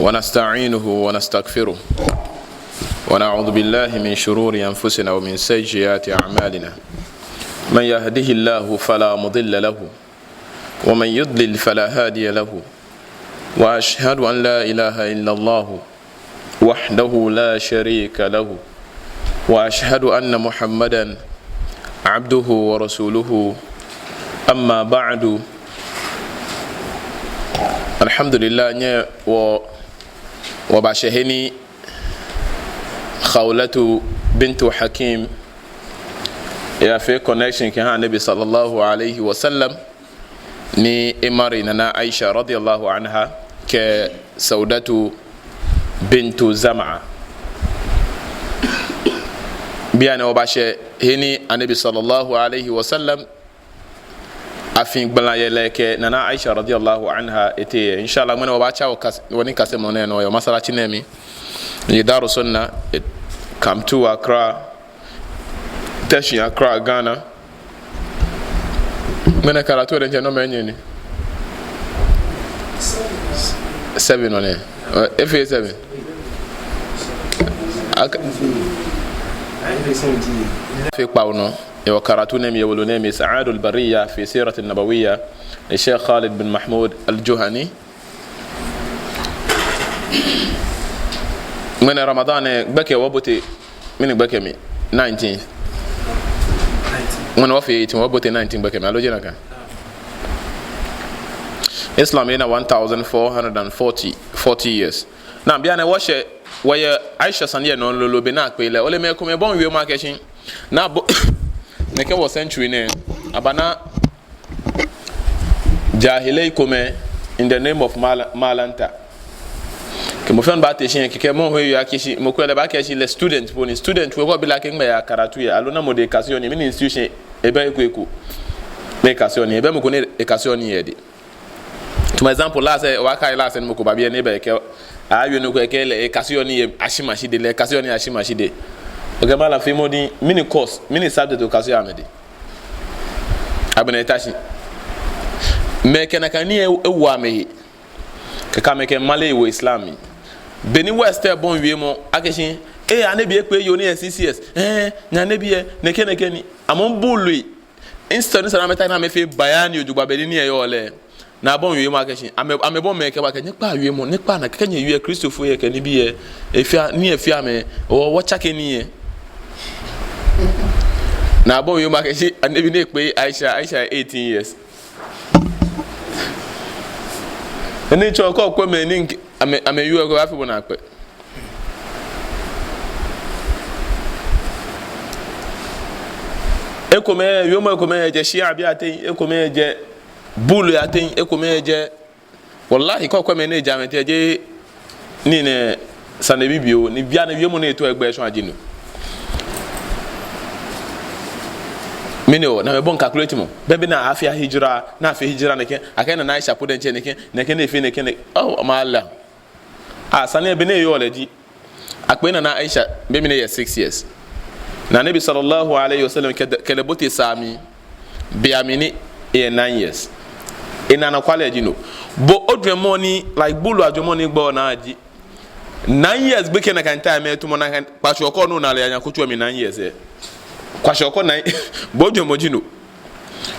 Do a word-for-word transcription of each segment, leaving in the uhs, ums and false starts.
ونستعينه ونستغفره، ونعوذ بالله من شرور أنفسنا ومن سيئات أعمالنا. من يهده الله فلا مضل له، ومن يضلل فلا هادي له. وأشهد أن لا إله إلا الله وحده لا شريك له، وأشهد أن محمدا عبده ورسوله. أما بعد. الحمد لله، nyɛ wɔ, wɔbashɛ he ni Khawlatu bintu Hakim eyafee connection kɛha Annabi sallallahu alayhi wa sallam, ni emarry Nana Aisha radiyallahu anha kɛ Saudatu bintu Zam'a. Bianɛ wɔbashɛ he ni Annabi sallallahu alayhi wa sallam afi gbala yɛlɛ kɛ Nana Aisha radiyallahu anha etee. Inshallah, ŋmɛnɛ wɔbaatsa wɔkas-, wɔnikasemɔ nɛɛ nɔ yɛ masalaci nɛɛ mli. Ni Daru Sunna, eh, Camp Two Accra, Teshie Accra, Ghana. Ŋmɛnɛ karatu lɛ diɛŋtsɛ nɔmɛi enyiɛ ni? Seven nɔ nɛ. Eh, F A seven. Aka-, afee kpawo nɔ. Yɛ wɔ karatu nɛɛ mli, yɛ wolo nɛɛ mli, Sa'adul Bariyya fi Siratin Nabawiyya, Sheikh Khalid bin Mahmud Al-Juhani. Ŋmɛnɛ Ramadan nɛɛ, gbɛkɛ wɔbote, mɛni gbɛkɛ mli? Nineteen. Ŋmɛnɛ wɔfee eighteen, wɔbote nineteen gbɛkɛ mli, aloo jeee nakai? Islam ena one thousand four hundred and forty, forty years. Ni bianɛ wɔshɛ, wɔyɛ Aisha sane lɛ nɔ lolo, be ni akpe lɛ. Ole mɛi komɛi bɔi wiemɔ akɛ shi, ni bo, nɛkɛ wɔ century nɛɛ, abana jahilai komɛi in the name of mal-, malanta. Kɛ mɔ fɛɛ mɔ baate shi kɛkɛ mɔ hu ewie akɛ shi, mɔ ko lɛ baakɛɛ shi lɛ student po ni. Student ko, kɛ obi lɛ akɛ nɛgbɛ eyakaseɔ yɛ, aloo namɔ dɛŋ ekaseɔ nii, mɛni institution ebɛ, eko eko ni ekaseɔ nii, ebɛ mɔ ko ni ekaseɔ nii yɛ edɛŋ. Tamɔ example, last, eh, wɔkai last ni mɔ ko ba biɛ ni ebakɛɛ, awie nɔ ko akɛ lɛ ekaseɔ nii yɛ ashimashi dɛŋ, lɛ ekaseɔ nii yɛ ashimashi dɛŋ. Okɛɛ malam, fee mɔdɛŋ, mɛni course, mɛni subject okaseɔ yɛ amɛdɛŋ? Agbɛnɛ eta shi. Mɛi kɛ nakai nii lɛ ewo amɛhe. Kɛkɛ amɛkɛ male ewo Islam mli. Be ni West lɛ bɔi wiemɔ akɛ shi, eh, Annabi ekpee yoo ni eye six years. Eh, ni Annabi lɛ, nɛkɛ nɛkɛ nii. Amɛ buului. Instead ni esa ni amɛta ni amɛfee bayani jogbaŋŋ bɔ ni nii lɛ yɔɔ lɛ, ni abɔi wiemɔ akɛ shi, amɛ, amɛbɔi mɛi kɛba akɛ, nyɛkpaa wiemɔ, nyɛkpaa nakai, kɛ nyɛwie Kristofoi lɛ kɛ nibii lɛ, efeɔ, nii lɛ feɔ amɛ, wɔ, wɔtsake nii lɛ. Ni abɔi wiemɔ akɛ shi, Annabi ni ekpee Aisha, Aisha eighteen years. Ni tsɔɔ kɛ okwɛ mɛi ni amɛ, amɛwieɔ lɛ, obaafee bɔ ni akpɛ. Ekomɛi, wiemɔ ekomɛi jɛ Shiabii ateŋ, ekomɛi jɛ buului ateŋ, ekomɛi jɛ, wallahi, kɛ okwɛ mɛi ni ja amɛteŋ, jeee nii nɛɛ sane bibioo, ni bianɛ wiemɔ ni etaoɔ egbɛ shwa ji no. Mɛni hewɔ, ni amɛbɔi calculate mɔ. Be mli ni afee hijra, ni afee hijra nɛkɛ, akɛ Nana Aisha po diɛŋtsɛ nɛkɛ, nɛkɛ ni efee nɛkɛ nɛkɛ. Oh, ma Allah. Ah, sane lɛ be ni eyɔɔ lɛ ji, akpee Nana Aisha be mli ni eye six years. Ni Annabi sallallahu alayhi wa sallam kɛ, kɛ lɛ bote saa mli, be mli ni eye nine years. Ena anɔkwale ji no. Bo ojwɛŋmɔ ni, like, buului ajwɛŋmɔ ni gbaa onaa ji, nine years gbekɛ nakai time lɛ, tamɔ nakai, kpatsɔɔ kɛ ona lɛ yaa nyɛ akutso mli nine years lɛ. Kpatsɔɔ kɛ nine, bo ojwɛŋmɔ ji no.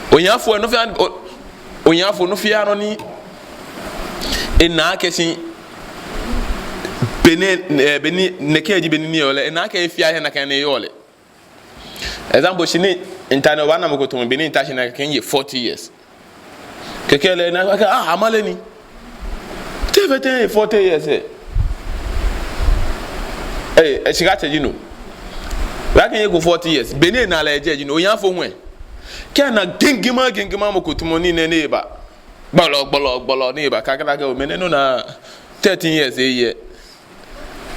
Ohiafo lɛ, nɔ fɛɛ, o, ohiafo, nɔ fɛɛ nɔ ni ena akɛ shi, be ni, eh, be ni, nɛkɛ ji be ni nii lɛ yɔɔ lɛ, ena akɛ efeɔ he nakai ni eyɔɔ lɛ. Example, shi ni mita nɛɛ, obaana mɔ ko tamɔ, be ni mita shi nɛɛ akɛ miye forty years. Kɛkɛ lɛ, ena akɛ, ah, amale ni. Te fɛɛ tɛŋŋ forty years lɛ. Eh, eh, shika tsɛ ji no. Akɛ miye ko forty years. Be ni ena lɛ jɛ ji no, ohiafo hu lɛ. Kɛ ena gingima, gingima mɔ ko tamɔ nii nɛɛ ni eba. Gbɔlɔ, gbɔlɔ, gbɔlɔ ni eba. Kɛkɛ lɛ akɛ, o, mɛni nɔ na thirteen years eye.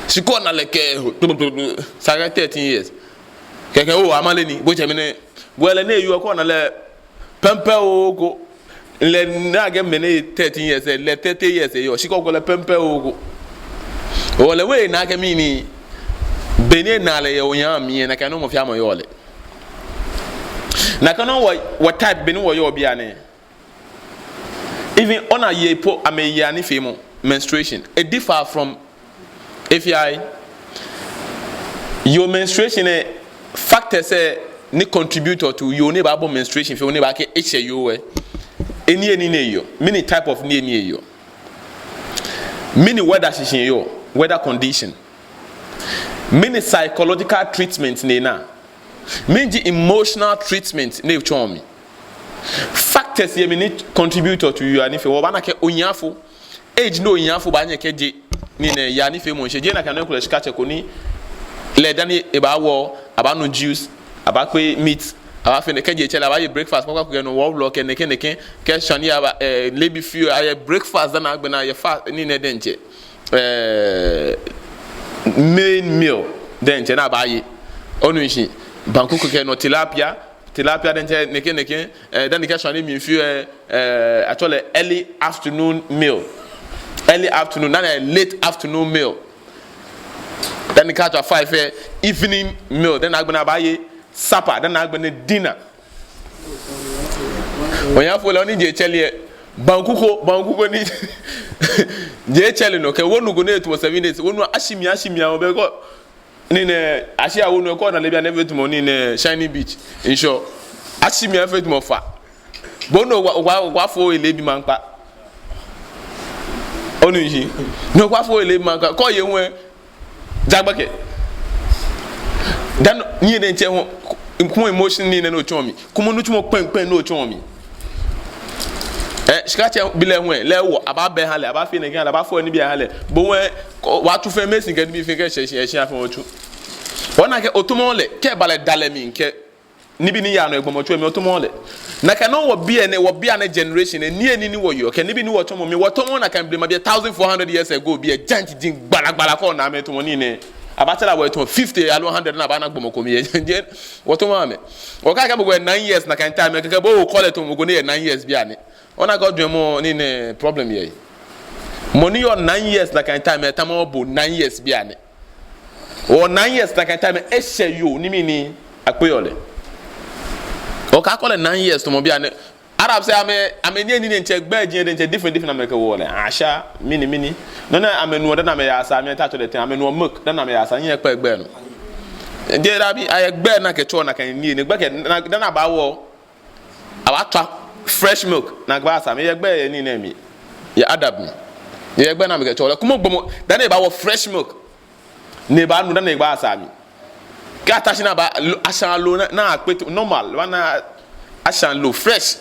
Shi kɛ ona lɛ kɛ, esa akɛ thirteen years. Kɛkɛ, o, amale ni, bo tsɛ mɛni. Bo lɛ ni ewie kɛ ona lɛ pɛmpɛoo ko. Lɛ ni akɛ mɛni thirteen years, lɛ thirty years eyɔɔ. Shi kɛ okwɛ lɛ pɛmpɛoo ko. O lɛ we na akɛ mɛni. Be ni ena lɛ yɛ ohia mli lɛ, nakai nɔŋŋ mɔ fɛɛ mɔ yɔɔ lɛ. Nakai nɔŋŋ wɔ, wɔ type be ni wɔyɔɔ bianɛ. Even ona yei po amɛyei anifeemɔ. menstruation. E differ from efiai. Yoo menstruation lɛ, factors lɛ ni contribute to yoo ni baabɔ menstruation fɛɛ, ni baakɛɛ eshɛ yoo lɛ, eniyenii ni yɔɔ. Many type of niyenii yɔɔ. Many weather shishi yɔɔ, weather condition. Many psychological treatment ni enaa. Many emotional treatment ni etsɔɔ mli. Factors yɛ mli ni contribute to yoo anifeemɔ. Obaana akɛ ohiafo, age ni ohiafo baanyɛ kɛje nii nɛɛ, yoo anifeemɔ nshɛ. Jeee nakai nɔŋŋ kulɛ shikatsɛ ko ni lɛ dani ebaawɔ, abaanu juice, abaakpe meat, abaafee nɛkɛ, kɛji etsɛ lɛ abaaye breakfast kpakpa ko kɛ nɔ wɔwlɔ kɛ nɛkɛ nɛkɛ, kɛ shwane aba, eh, leebi fioo, ayɛ breakfast dani agbɛnɛ ayɛ fa nii nɛɛ diɛŋtsɛ. Eh, main meal diɛŋtsɛ ni abaaye. Onu shishi, banku ko kɛ nɔ, tilapia, tilapia diɛŋtsɛ nɛkɛ nɛkɛ, eh, dani kɛ shwane mli fioo, eh, eh, atsɛɔ lɛ early afternoon meal. Early afternoon, dani late afternoon meal. Dani kɛ atswa five lɛ, evening meal, dani agbɛnɛ abaaye supper, dani agbɛnɛ dinner. Ohiafo lɛ, ni je etsɛre lɛ, banku ko, banku ko ni je etsɛre nɔ, kɛ wonu ko ni etamɔ seven days, wonu ashi mli, ashi mli, awo be ko. Nii nɛɛ, ashi awo nɔ ko, ona leebi anɛ fee tamɔ nii nɛɛ, shiny beach, in short. Ashi mli afee tamɔ fa. Bo no wa, wa, wa fo leebi maŋkpa. Onu shishi. No wa fo leebi maŋkpa. Kɛ oye ŋwɛ, ja gbɛkɛ. Dani nii nɛɛ diɛŋtsɛ hu, kwɛmɔ emotion nii nɛɛ ni otsɔɔ mli. Kwɛmɔ nitsumɔ kpɛŋkpɛŋ ni otsɔɔ mli. Eh, shikatsɛ bi lɛ hu, lɛ wɔ, abaabɛ aha lɛ, abaafee nɛkɛ aha lɛ, abaafɔ nibii aha lɛ. Bo hu, ko, wɔtsu fɛɛ, mɛi sɛɛ kɛ nibii fɛɛ kɛ shɛ, shɛ, shɛ afee wɔtsu. Ona akɛ otamɔɔɔ lɛ, kɛ eba lɛ dalɛ mli kɛ nibii ni yaa nɔ yɛ gbɔmɔtso mli, otamɔɔɔ lɛ. Nakai nɔŋŋ wɔ biɛ nɛɛ, wɔ biɛ nɛɛ generation nɛɛ, niyenii ni wɔyɔɔ, kɛ nibii ni wɔtsɔmɔ mli, wɔtamɔɔɔ nakai blema bii. Thousand four hundred years ago bii, giant diŋ gbalagbala ko ni amɛtamɔ nii nɛɛ. Abaatsɛ lɛ abɔ etamɔ fifty aloo hundred ni abaana gbɔmɔ ko mli yɛ. Wɔtamɔɔɔ amɛ. Okɛɛ akɛ bo okwɛ nine years nakai time, kɛkɛ bo okɔ lɛ tamɔ mɔ ko ni yɛ nine years bianɛ. Ona akɛ ojwɛŋmɔ nii nɛɛ problem yɛ. Mɔ ni yɔɔ nine years nakai time, tamɔ bo nine years bianɛ. Wɔ nine years nakai time, eshɛ yoo ni mɛni akpee yɔɔ lɛ. Okakɔ lɛ nine years tamɔ bianɛ. Arabs lɛ amɛ, amɛniyenii diɛŋtsɛ, gbɛi diɛŋtsɛ different, different ni amɛkɛwoɔ lɛ. Asha, mɛni, mɛni. No nɔŋŋ amɛnuɔ dani amɛyaa sa, amɛta to the thing, amɛnuɔ milk dani amɛyaa sa, nyɛkpɛ gbɛi nɔ. Jeee dabi, ayɛ gbɛi ni akɛtsɔɔ nakai nii nɛɛ, gbɛkɛ, na, dani abaawo, abaatswa fresh milk ni agbaa sa mli, yɛ gbɛi yɛ nii nɛɛ mli. Yɛ adab mli. Yɛ gbɛi ni amɛkɛtsɔɔ lɛ. Kwɛmɔ gbɔmɔ, dani ebaawo fresh milk ni ebaanu dani egbaa sa mli. Kɛ ata shi ni aba, lo, asha loo ni, ni akpee tamɔ normal, obaana asha loo fresh.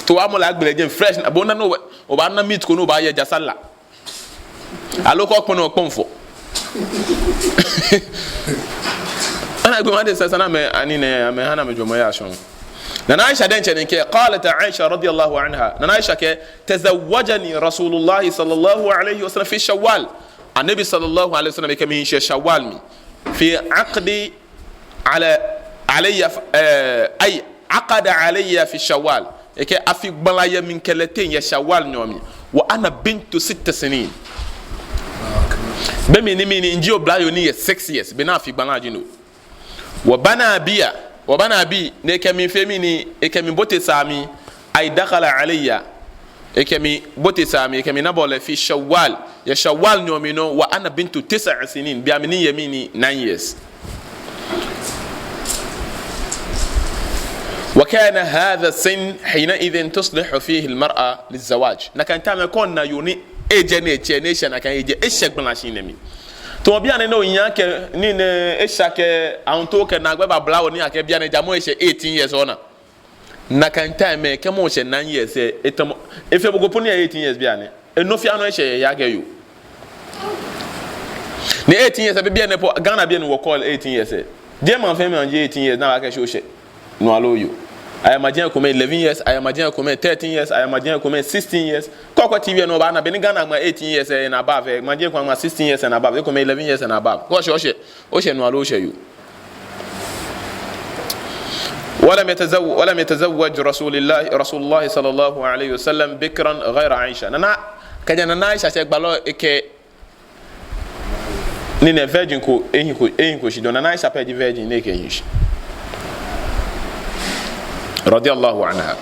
To amɔ lɛ agbele jɛmɛ fresh, bo ni obaana meat ko ni obaaye ja sallah. Aloo kɛ okpɔ̃ nɔ, okpɔ̃ fɔ. Ana gbɔmɔ diɛŋtsɛ sane ni amɛ, ani nɛɛ, amɛha ni amɛjwɛŋmɔ yaa shɔŋŋ. Nana Aisha diɛŋtsɛ ni kɛɛ, قالت عائشة رضي الله عنها. Nana Aisha kɛɛ, تزوجني رسول الله صلى الله عليه وسلم في شوال. Annabi صلى الله عليه وسلم kɛ mi hi shɛ Shawwal mli. في عقد على، علي، eh, أي عقد علي في شوال. Ekɛɛ afi gbala yɛ mi kɛ lɛ teŋ yɛ Shawwal nyɔɔŋ mli. وأنا بنت ست سنين. Be mli ni mi ni miji oblayoo ni yɛ six years, be ni afi gbala ji no. وبنى بي، وبنى بي, ni ekɛ mi fee mɛni, ekɛ mi bote saa mli, أي دخل علي, ekɛ mi bote saa mli, ekɛ mi na bɔlɛ في شوال, yɛ Shawwal nyɔɔŋ mli nɔ, وأنا بنت تسع سنين, be mli ni miyɛ mɛni, nine years. وكان هذا السن حينئذ تصلح فيه المرأة للزواج. Nakai time lɛ kɛ ona yoo ni ejɛ ni etsɛ ni eshɛ nakai age, eshɛ gbalashihilɛ mli. Tamɔ bianɛ ni ohiɛ kɛ, ni nɛɛ, esha kɛ, ahuntoo kɛ, naagba babla wɔ ni akɛɛ bianɛ ja mɔ eshɛ eighteen years ona. Nakai time lɛ, kɛ mɔ shɛ nine years lɛ, etamɔ, efee bo ko po ni eyɛ eighteen years bianɛ. Enɔ fɛɛ nɔ eshɛ yɛ akɛ yoo. Ni eighteen years, abii bianɛ po, Ghana bianɛ wɔkɔɔ lɛ eighteen years lɛ. Jeee maŋ fɛɛ maŋ ji eighteen years ni abaakɛɛ shi oshɛ nuu aloo yoo. Ayɛ maji komɛi eleven years, ayɛ maji komɛi thirteen years, ayɛ maji komɛi sixteen years. Kɛ okwɛ T V lɛ nɔ obaana, be ni Ghana ŋma eighteen years and above lɛ, maji komɛi ŋma sixteen years and above, ekomɛi eleven years and above. Kɛ oshɛ, oshɛ, oshɛ nuu aloo oshɛ yoo. ولم يتزو-، ولم يتزوج رسول الله، رسول الله صلى الله عليه وسلم بكرا غير عائشة. Nana, kɛjɛ Nana Aisha sɛɛ gbalɔ lɛ kɛ Ni nɛɛ virgin ko, ehi ko, ehi ko shi dɔŋŋ, Nana Aisha pɛ ji virgin ni ekɛhi shi. رضي الله عنها.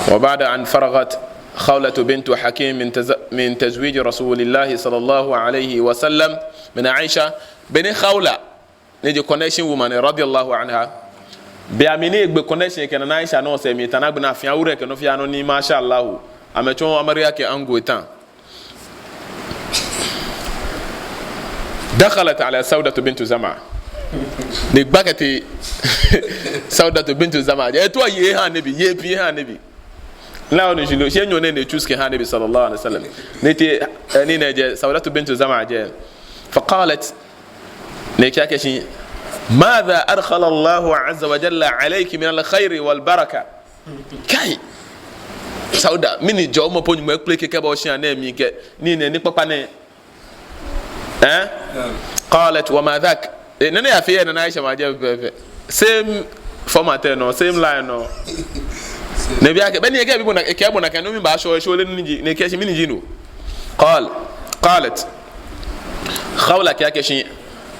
وبعد أن فرغت خولة بنت حكيم من تز-، من تزويج رسول الله صلى الله عليه وسلم من عائشة. Beni Khawla, ni ji connection woman, رضي الله عنها. Be mli ni egbe connection kɛ Nana Aisha nɔ sɛɛ mli, tamɔ agbɛnɛ afii awure kɛ nɔ fɛɛ nɔ ni, masha Allah, amɛtsɔ amarya kɛ ango eta. دخلت على سودة بنت زمعة. Ni egba kɛtee Saudatu bintu Zam'a jɛi. Etao yei ahã Annabi, yei pii ahã Annabi. Ni onu shishi lo, shi enyɔ nɛɛ ni e-choose kɛhã Annabi صلى الله عليه وسلم. Ni etee, eh, ni nɛɛ jɛi, Saudatu bintu Zam'a jɛi. فقالت, ni ekɛɛ akɛ shi, ماذا أدخل الله عز وجل عليك من الخير والبركة؟ Kai! Sauda, mɛni jɔɔmɔ po Nyɔŋmɔ ekpeleke kɛba oshĩa nɛɛ mli kɛ nii nɛɛ, nii kpakpa nɛɛ? Eh? Naam. قالت: وما ذاك؟ Eh, nɛɛ ni afee yɛ Nana Aisha maŋ jɛi pɛpɛɛpɛ. Same format lɛ nɔ, same line nɔ. Ni ebi akɛ, beni ekɛɛ bo nakai, ekɛɛ bo nakai, no mli baashɔ, eshɔ lɛ nɔ ni ji, ni ekɛɛ shi mɛni ji no. قال، قالت. Khawla kɛɛ akɛ shi,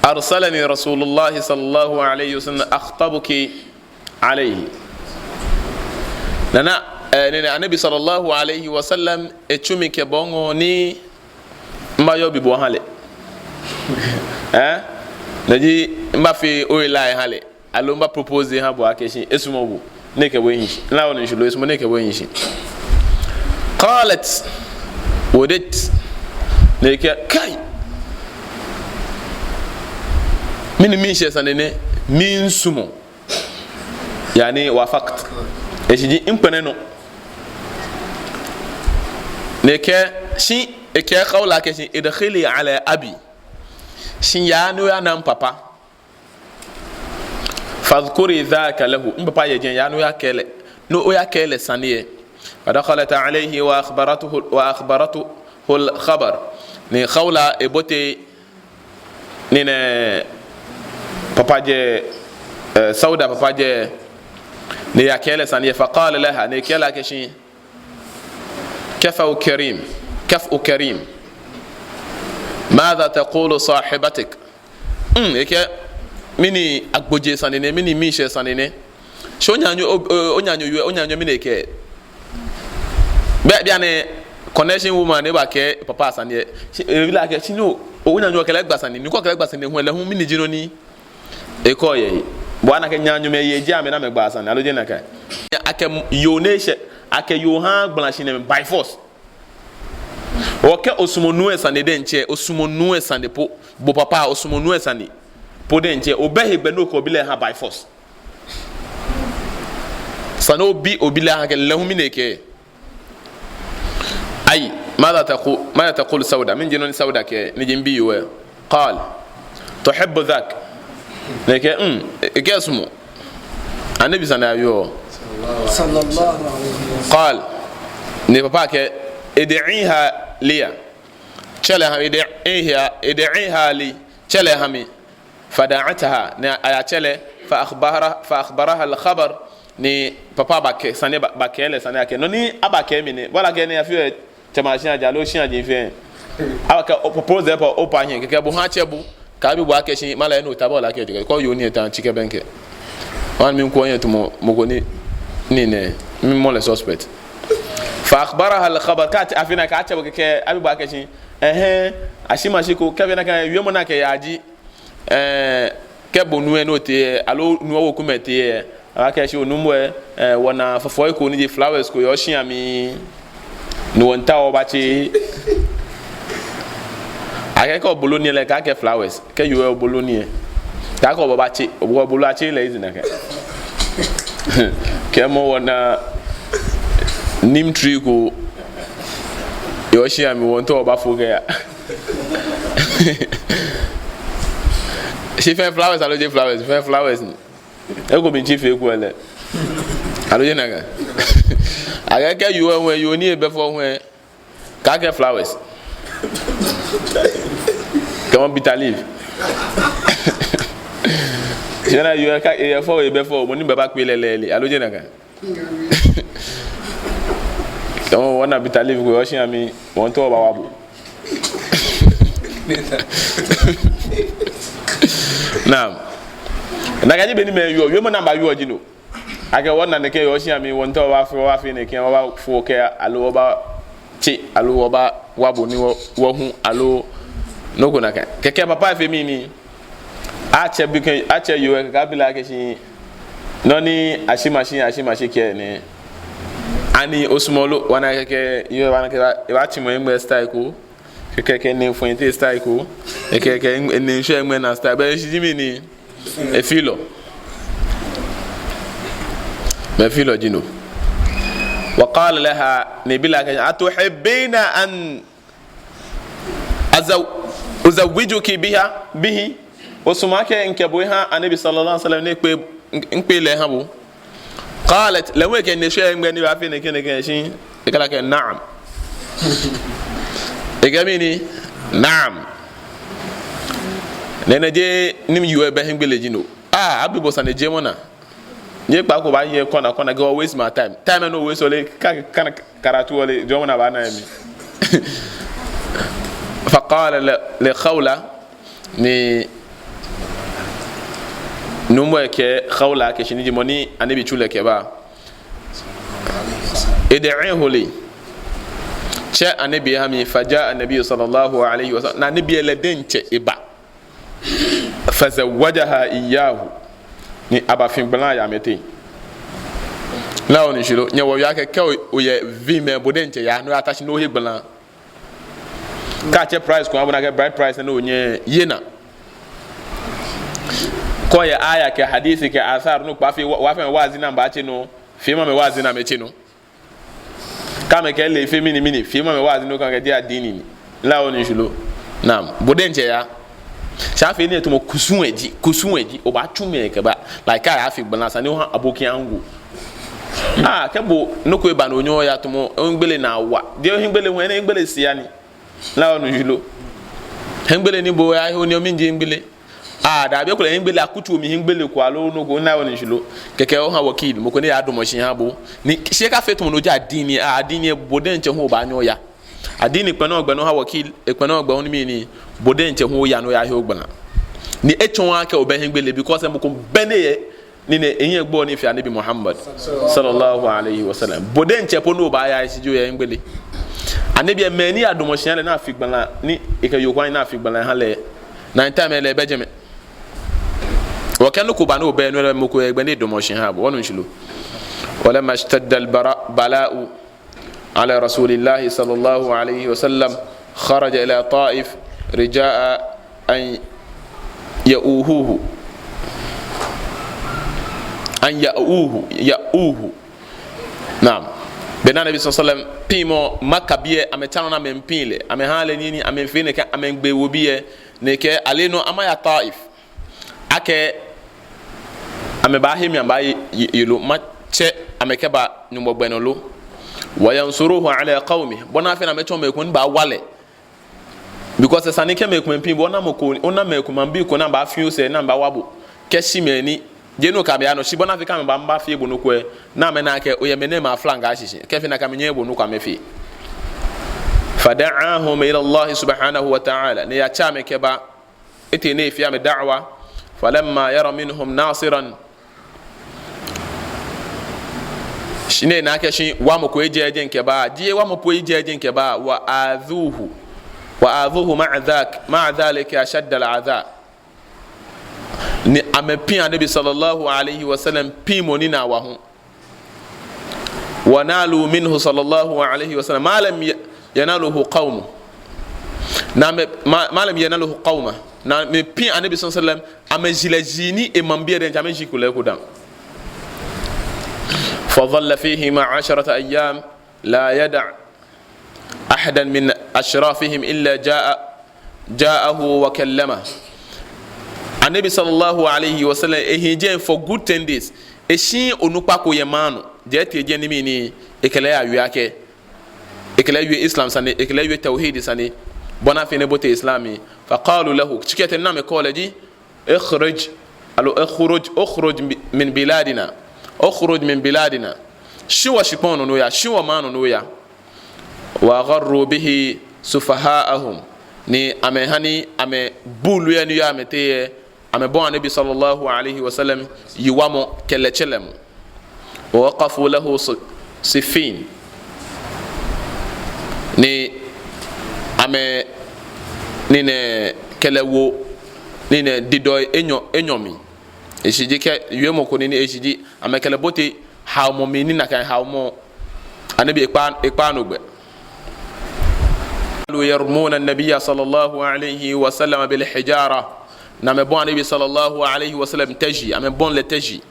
أرسلني رسول الله صلى الله عليه وسلم أخطبك عليه. Nana, eh, nɛɛ, nɛɛ, Annabi صلى الله عليه وسلم etsu mi kɛba oŋɔɔ ni maba yɔɔ bibo ahã lɛ. Eh? No ji, maba fee oyi la ehã lɛ. Aloo maba propose ehã bo akɛ shi esumɔɔ bo. Ni ekɛ bo ahi shi. Ni onu shishi lo, esumɔɔ ni ekɛ bo ahi shi. قالت: وددت. Ni ekɛɛ, kai! Mɛni miishɛɛ sane nɛ, miisumɔ. يعني وافقت. Eshishi ji mikpɛlɛ nɔ. Ni ekɛɛ shi, ekɛɛ Khawla akɛ shi, ادخلي على أبي. Shi yaa ni oyana mipapa. فاذكري ذاك له. Mipapa yɛ jɛi, yaa ni oyakɛɛ lɛ. Ni oyakɛɛ lɛ sane lɛ. فدخلت عليه وأخبرته، وأخبرته الخبر. Ni Khawla ebote ni nɛɛ papa jɛi, eh, Sauda papa jɛi, ni eyakɛɛ lɛ sane lɛ, فقال لها, ni ekɛɛ lɛ akɛ shi, كفء كريم، كفء كريم، ماذا تقول صاحبتك؟ Hmm, ekɛɛ, mɛni agbojee sane nɛ, mɛni miishɛɛ sane nɛ. Shi onaanyo, o, o, onaanyo yoo, onaanyo mɛni ekɛɛ. Be, bianɛ connection woman ni ebakɛɛ papa sane lɛ. Shi, ebi lɛ akɛ, shi no, onaanyo kɛ lɛ gba sane, ni kɛ okɛ lɛ gba sane hu, lɛ hu mɛni ji nɔ ni ekɛɔ yɛ. Bo ana akɛ naanyomɛi yei ji amɛ ni amɛgbaa sane, aloo jeee nakai? Akɛ yoo ni eshɛ, akɛ yoo hãa gbalashihilɛ mli by force. Okɛɛ osumɔɔ nuu lɛ sane diɛŋtsɛ, osumɔɔ nuu lɛ sane po, bo papa, osumɔɔ nuu lɛ sane po diɛŋtsɛ, obɛ hegbɛ ni okɛ obi lɛ ahã by force. Esa ni obi obi lɛ ahã akɛ lɛ hu mɛni ekɛɛ. أي، ماذا تقو-، ماذا تقول سودة؟ Mɛni ji nɔ ni Sauda kɛɛ, ni ji mibiyoo lɛ. قال: تحب ذاك. Ni ekɛɛ, hmm, ekɛɛ esumɔɔ. Annabi sane yɔɔ. صلى الله عليه وسلم. قال. Ni papa kɛɛ, ادعيها لي. Tsɛ lɛ hã mi, ادعيها، ادعيها لي. Tsɛ lɛ hã mi. فدعتها. Ni ayatsɛ lɛ. فأخبرها، فأخبرها الخبر. Ni papa bakɛɛ sane, ba-, bakɛɛ lɛ sane akɛ nɔ ni abakɛɛ mi nɛ. Bo lɛ akɛ ni afee tsɛmɛi ashiaŋ jɛ aloo shiaŋ jɛ fɛɛ. Abakɛɛ o propose po, opa hiɛ kɛkɛ bo hã atsɛ bo. Kɛ abi bo akɛ shi mala eno taba ola kɛ jɛkɛ. Kɛ yoo ni eta tsi kɛbɛŋkɛ. Wani mi ŋkɔ yɛ tumɔ mɔ ko ni, ni nɛ. Mimɔ lɛ suspect. فأخبرها الخبر. Kɛ afee nakai atsɛ bo kɛkɛ, abi bo akɛ shi. Ɛhɛɛ, ashi mashi ko, kɛ afee nakai, wiemɔ ni akɛyaa ji. Ɛɛ, kɛ bo nuu lɛ ni otee lɛ, aloo nuu lɛ wekumɛi tee lɛ, akɛɛ shi onumo lɛ, ɛɛ, wɔna fɔfɔi ko ni ji flowers ko yɛ oshia mli, ni wɔmiitao wɔbatse. Akɛɛ kɛ obolo ni lɛ, kaakɛɛ flowers, kɛ yoo lɛ obolo ni lɛ, kaakɛɛ obabatse, obolo atse lɛ easy nakai. Kɛɛmɔ wɔna neem tree ko yɛ oshia mli, wɔmiitao wɔbafo kɛya. Shi fɛɛ flowers aloo jeee flowers, fɛɛ flowers ni. Eko mli tsi fɛɛ eko lɛ. Aloo jeee nakai? Akɛɛ kɛ yoo lɛ hu, yoo ni ebɛ fɔ hu, kaakɛɛ flowers. Kɛɛmɔ bitter leaf. Shi ana yoo lɛ ka, eyɛ fɔ, ebɛ fɔ, mɔ ni bɛ bakpe lɛ lɛ lɛ. Aloo jeee nakai? Kɛɛmɔ wɔna bitter leaf ko yɛ oshia mli, wɔmiitao wɔbawa bo. Naam. Nakai ji bɔ ni mɛi yɔɔ, wiemɔ ni amɛbaayɔɔ ji no. Akɛ wɔna nɛkɛ yɛ ocean mli, wɔmiitao wɔbafee, wɔbafee nɛkɛ, wɔbafo kɛ, aloo wɔbatse, aloo wɔbawa bo ni wɔ, wɔhu, aloo nɔ ko nakai. Kɛkɛ papa fee mɛni? Atsɛ bi kɛ, atsɛ yoo lɛ, kɛkɛ abi lɛ akɛ shi nɔ ni ashi mashi, ashi mashi kɛ nɛ, ani osumɔɔ lo? Wɔna kɛkɛ yoo lɛ, wɔna kɛkɛ, ebatsi mɔ eŋmɛ style ko. Kɛkɛ, kɛ ni fɔn te style ko. Kɛkɛ, kɛ ni shwɛ ŋmɛnɛ style. Bɛ shi ji mɛni? Efilɔ. Bɛ efilɔ ji no. Wa qala laha, ni ebi lɛ akɛ, "Atuhibbina an azaw-, uzawwijuki biha, bihi?" Osumɔɔ akɛ mikɛ bo aha Annabi sallallahu alaihi wasallam ni ekpee, mikpee lɛ maha bo? Qalat, lɛ hu ekɛ nine shwɛ eŋmɛ ni ebafee nɛkɛ nɛkɛ shi, ekɛɛ lɛ akɛ, "Na'am." Ekɛɛ mɛni? "Na'am." Nɛnɛ jeee ni yoo lɛ bɛ hiɛgbele ji no. Ah, abi bo sane jɛmɔ naa. Jeee kpaako baaye kɔna kɔna, kɛ o waste my time. Time ni o waste lɛ, ka, ka, karatu lɛ, jɔɔmɔ naa baana mli. Faqala li, li Khawla, ni nuumo lɛ kɛɛ Khawla akɛ shi ni ji mɔ ni Annabi tsu lɛ kɛba, "Ud'ihi li." Tsɛ Annabi lɛ ha mi. Faja'a Annabi sallallahu alaihi wasallam. Ni Annabi lɛ diɛŋtsɛ eba. Fazawwajaha iyyahu. Ni abafi gbala lɛ yɛ amɛteŋ. Ni onu shishi lo, nyɛ wɔwie akɛ, kɛ o, oyɛ vi mɛ, bo diɛŋtsɛ yaa, ni oyata shi ni ohe gbala. Kɛ atsɛ price ko aha bo ni akɛ bride price ni onyɛ, ye naa. Kɛ oyɛ aya kɛ hadisi kɛ athar nɔ kpaa fɛɛ, wa, wa fɛɛ waazi ni abaatse nɔ, fɛɛ ma amɛ waazi ni amɛtse nɔ. Kɛ amɛkɛɛ lɛ efee mɛni mɛni, fɛɛ ma amɛ waazi ni okɛɛ akɛ jeee adini ni. Ni onu shishi lo. Naam, bo diɛŋtsɛ yaa. Shi afee ni etamɔ kusum lɛ ji, kusum lɛ ji, obaatsu mɛi kɛba. Like, kɛ ayafi gbala, esa ni oha aboki ango. Ah, kɛ bo, nɔ ko eba ni onyɛɛɛ oya, tamɔ ohiɛgbele naa wa. Jeee ohiɛgbele hu, enɛ hiɛgbele sia ni. Ni onu shishi lo. Hiɛgbele ni bo oyahe, ni omli ji hiɛgbele. Ah, dabi, ekolɛ hiɛgbele, akutso mli hiɛgbele ko aloo nɔ ko, ni onu shishi lo. Kɛkɛ oha wakil, mɔ ko ni yaadamɔ shi aha bo. Ni shi kɛ afee tamɔ no ji adini, ah, adini lɛ bo diɛŋtsɛ hu obaanyɛ oya. Adini kpɛlɛɔ gbɛ ni oha wakil, ekpɛlɛɔ gbɛ hu ni mɛni, bo diɛŋtsɛ hu oya ni oyahe ogbala. Ni etsɔɔɔ akɛ obɛ hiɛgbele, because mɔ ko bɛ ni yɛ, ni nɛ, ehiɛ gbɔ ni fe Annabi Muhammad sallallahu alaihi wasallam. Bo diɛŋtsɛ po ni obaaya, esa ni oya hiɛgbele. Annabi lɛ, mɛi ni yaadamɔ shi aha lɛ ni afi gbala, ni ekɛ yoo ko ni afi gbala aha lɛ, ni time lɛ ebɛ jɛmɛ. Wɔkɛɛ nɔ ko ba ni obɛ, ni obɛ mɔ ko yɛ gbɛ ni edamɔ shi aha bo, onu shishi lo. Walamma ishtadda al-bara-, bala'u ala Rasulillahi sallallahu alaihi wasallam, kharaja ila Taif, raja'a an ya'uhu. An ya'uhu, ya'uhu. Naam. Be ni Annabi sallallahu alaihi wasallam piŋmɔ Makkabii lɛ, amɛtsa nɔ ni amɛmiipiŋ lɛ, amɛhaaa lɛ niyenii, amɛmiifee nɛkɛ, amɛmiigbe ewo bii lɛ, ni ekɛɛ ale nɔ amɛya Taif. Akɛ amɛbaahe mi, amɛbaaye, ye, ye lo, matsɛ amɛ kɛba Nyɔŋmɔ gbɛ nɔ lo. Wa yansuruhu ala qawmihi. Bɔ ni afee ni amɛtsɔ mɛi komɛi ni baawa lɛ. Because esa ni kɛ mɛi komɛi miipiŋ bo, ona mɔ ko, ona mɛi komɛi, maŋbii ko ni baafi osɛɛ ni baawa bo. Kɛ shi mɛi ni, jeee no kɛ amɛya nɔ, shi bɔ ni afee kɛ amɛba, amɛbafee bo nɔ ko lɛ, ni amɛna akɛ oyɛ mɛi nɛɛ amɛflaŋaa shishi. Kɛ fee nakai amɛnyɛɛɛ bo nɔ ko amɛfee. Fada'ahum ila Allahi subhanahu wa ta'ala. Ni eyatsɛ amɛ kɛba etee ni efee amɛ da'wa. Falamma yara minhum nasiran. Shi ni ena akɛ shi waamɔ ko ejɛ jɛi kɛba, jeee waamɔ po ejɛ jɛi kɛba, wa adhuhu. Wa adhuhu ma'a dhak-, ma'a dhalika ashadda al-adha. Ni amɛpiŋ Annabi sallallahu alaihi wasallam piŋmɔ ni naa wa hu. Wa nalu minhu sallallahu alaihi wasallam ma lam ya-, yanaluhu qawmu. Ni amɛ, ma, ma lam yanaluhu qawma. Ni amɛpiŋ Annabi sallallahu alaihi wasallam, amɛji lɛ ji ni emaŋbii lɛ diɛŋtsɛ amɛjieee kulɛ ko dã. Fa dhalla fihim asharata ayyam la yada' ahadan min ashrafihim illa jaa, jaahu wa kallama. Annabi sallallahu alaihi wasallam, ehi jɛi for good ten days. Eshiii onukpa ko yɛ maŋ nɔ. Jɛ etee jɛi ni mɛni, ekɛ lɛ yawie akɛ, ekɛ lɛ wie Islam sane, ekɛ lɛ wie tawhid sane. Bɔ ni afee ni ebote Islam mli. Fa qalu lahu, shi kɛtee ni amɛkɛɛ lɛ ji, "Ikhrij, aloo ikhruj, ukhruj bi-, min biladina. Ukhruj min biladina." Shi wɔshikpɔŋ nɔ ni oya, shi wɔmaŋ nɔ ni oya. Wa gharru bihi sufaha'ahum. Ni amɛha ni amɛbuului ni yɔɔ amɛteŋ lɛ, amɛbɔi Annabi sallallahu alaihi wasallam yiwamɔ kɛ lɛ tsɛlɛmɔ. ووقفوا له ص-، صفين. Ni amɛ, ni nɛkɛ lɛ wo, ni nɛkɛ didɔi enyɔ, enyɔ mli. Eshishi ji kɛ, wiemɔ ko ni, ni eshishi ji, amɛkɛ lɛ bote haomɔ mli ni nakai haomɔ, Anabi ekpa, ekpa no gbɛ. يرمون النبي صلى الله عليه وسلم بالحجارة. Ni amɛbɔi Anabi صلى الله عليه وسلم tɛji, amɛbɔi lɛ tɛji.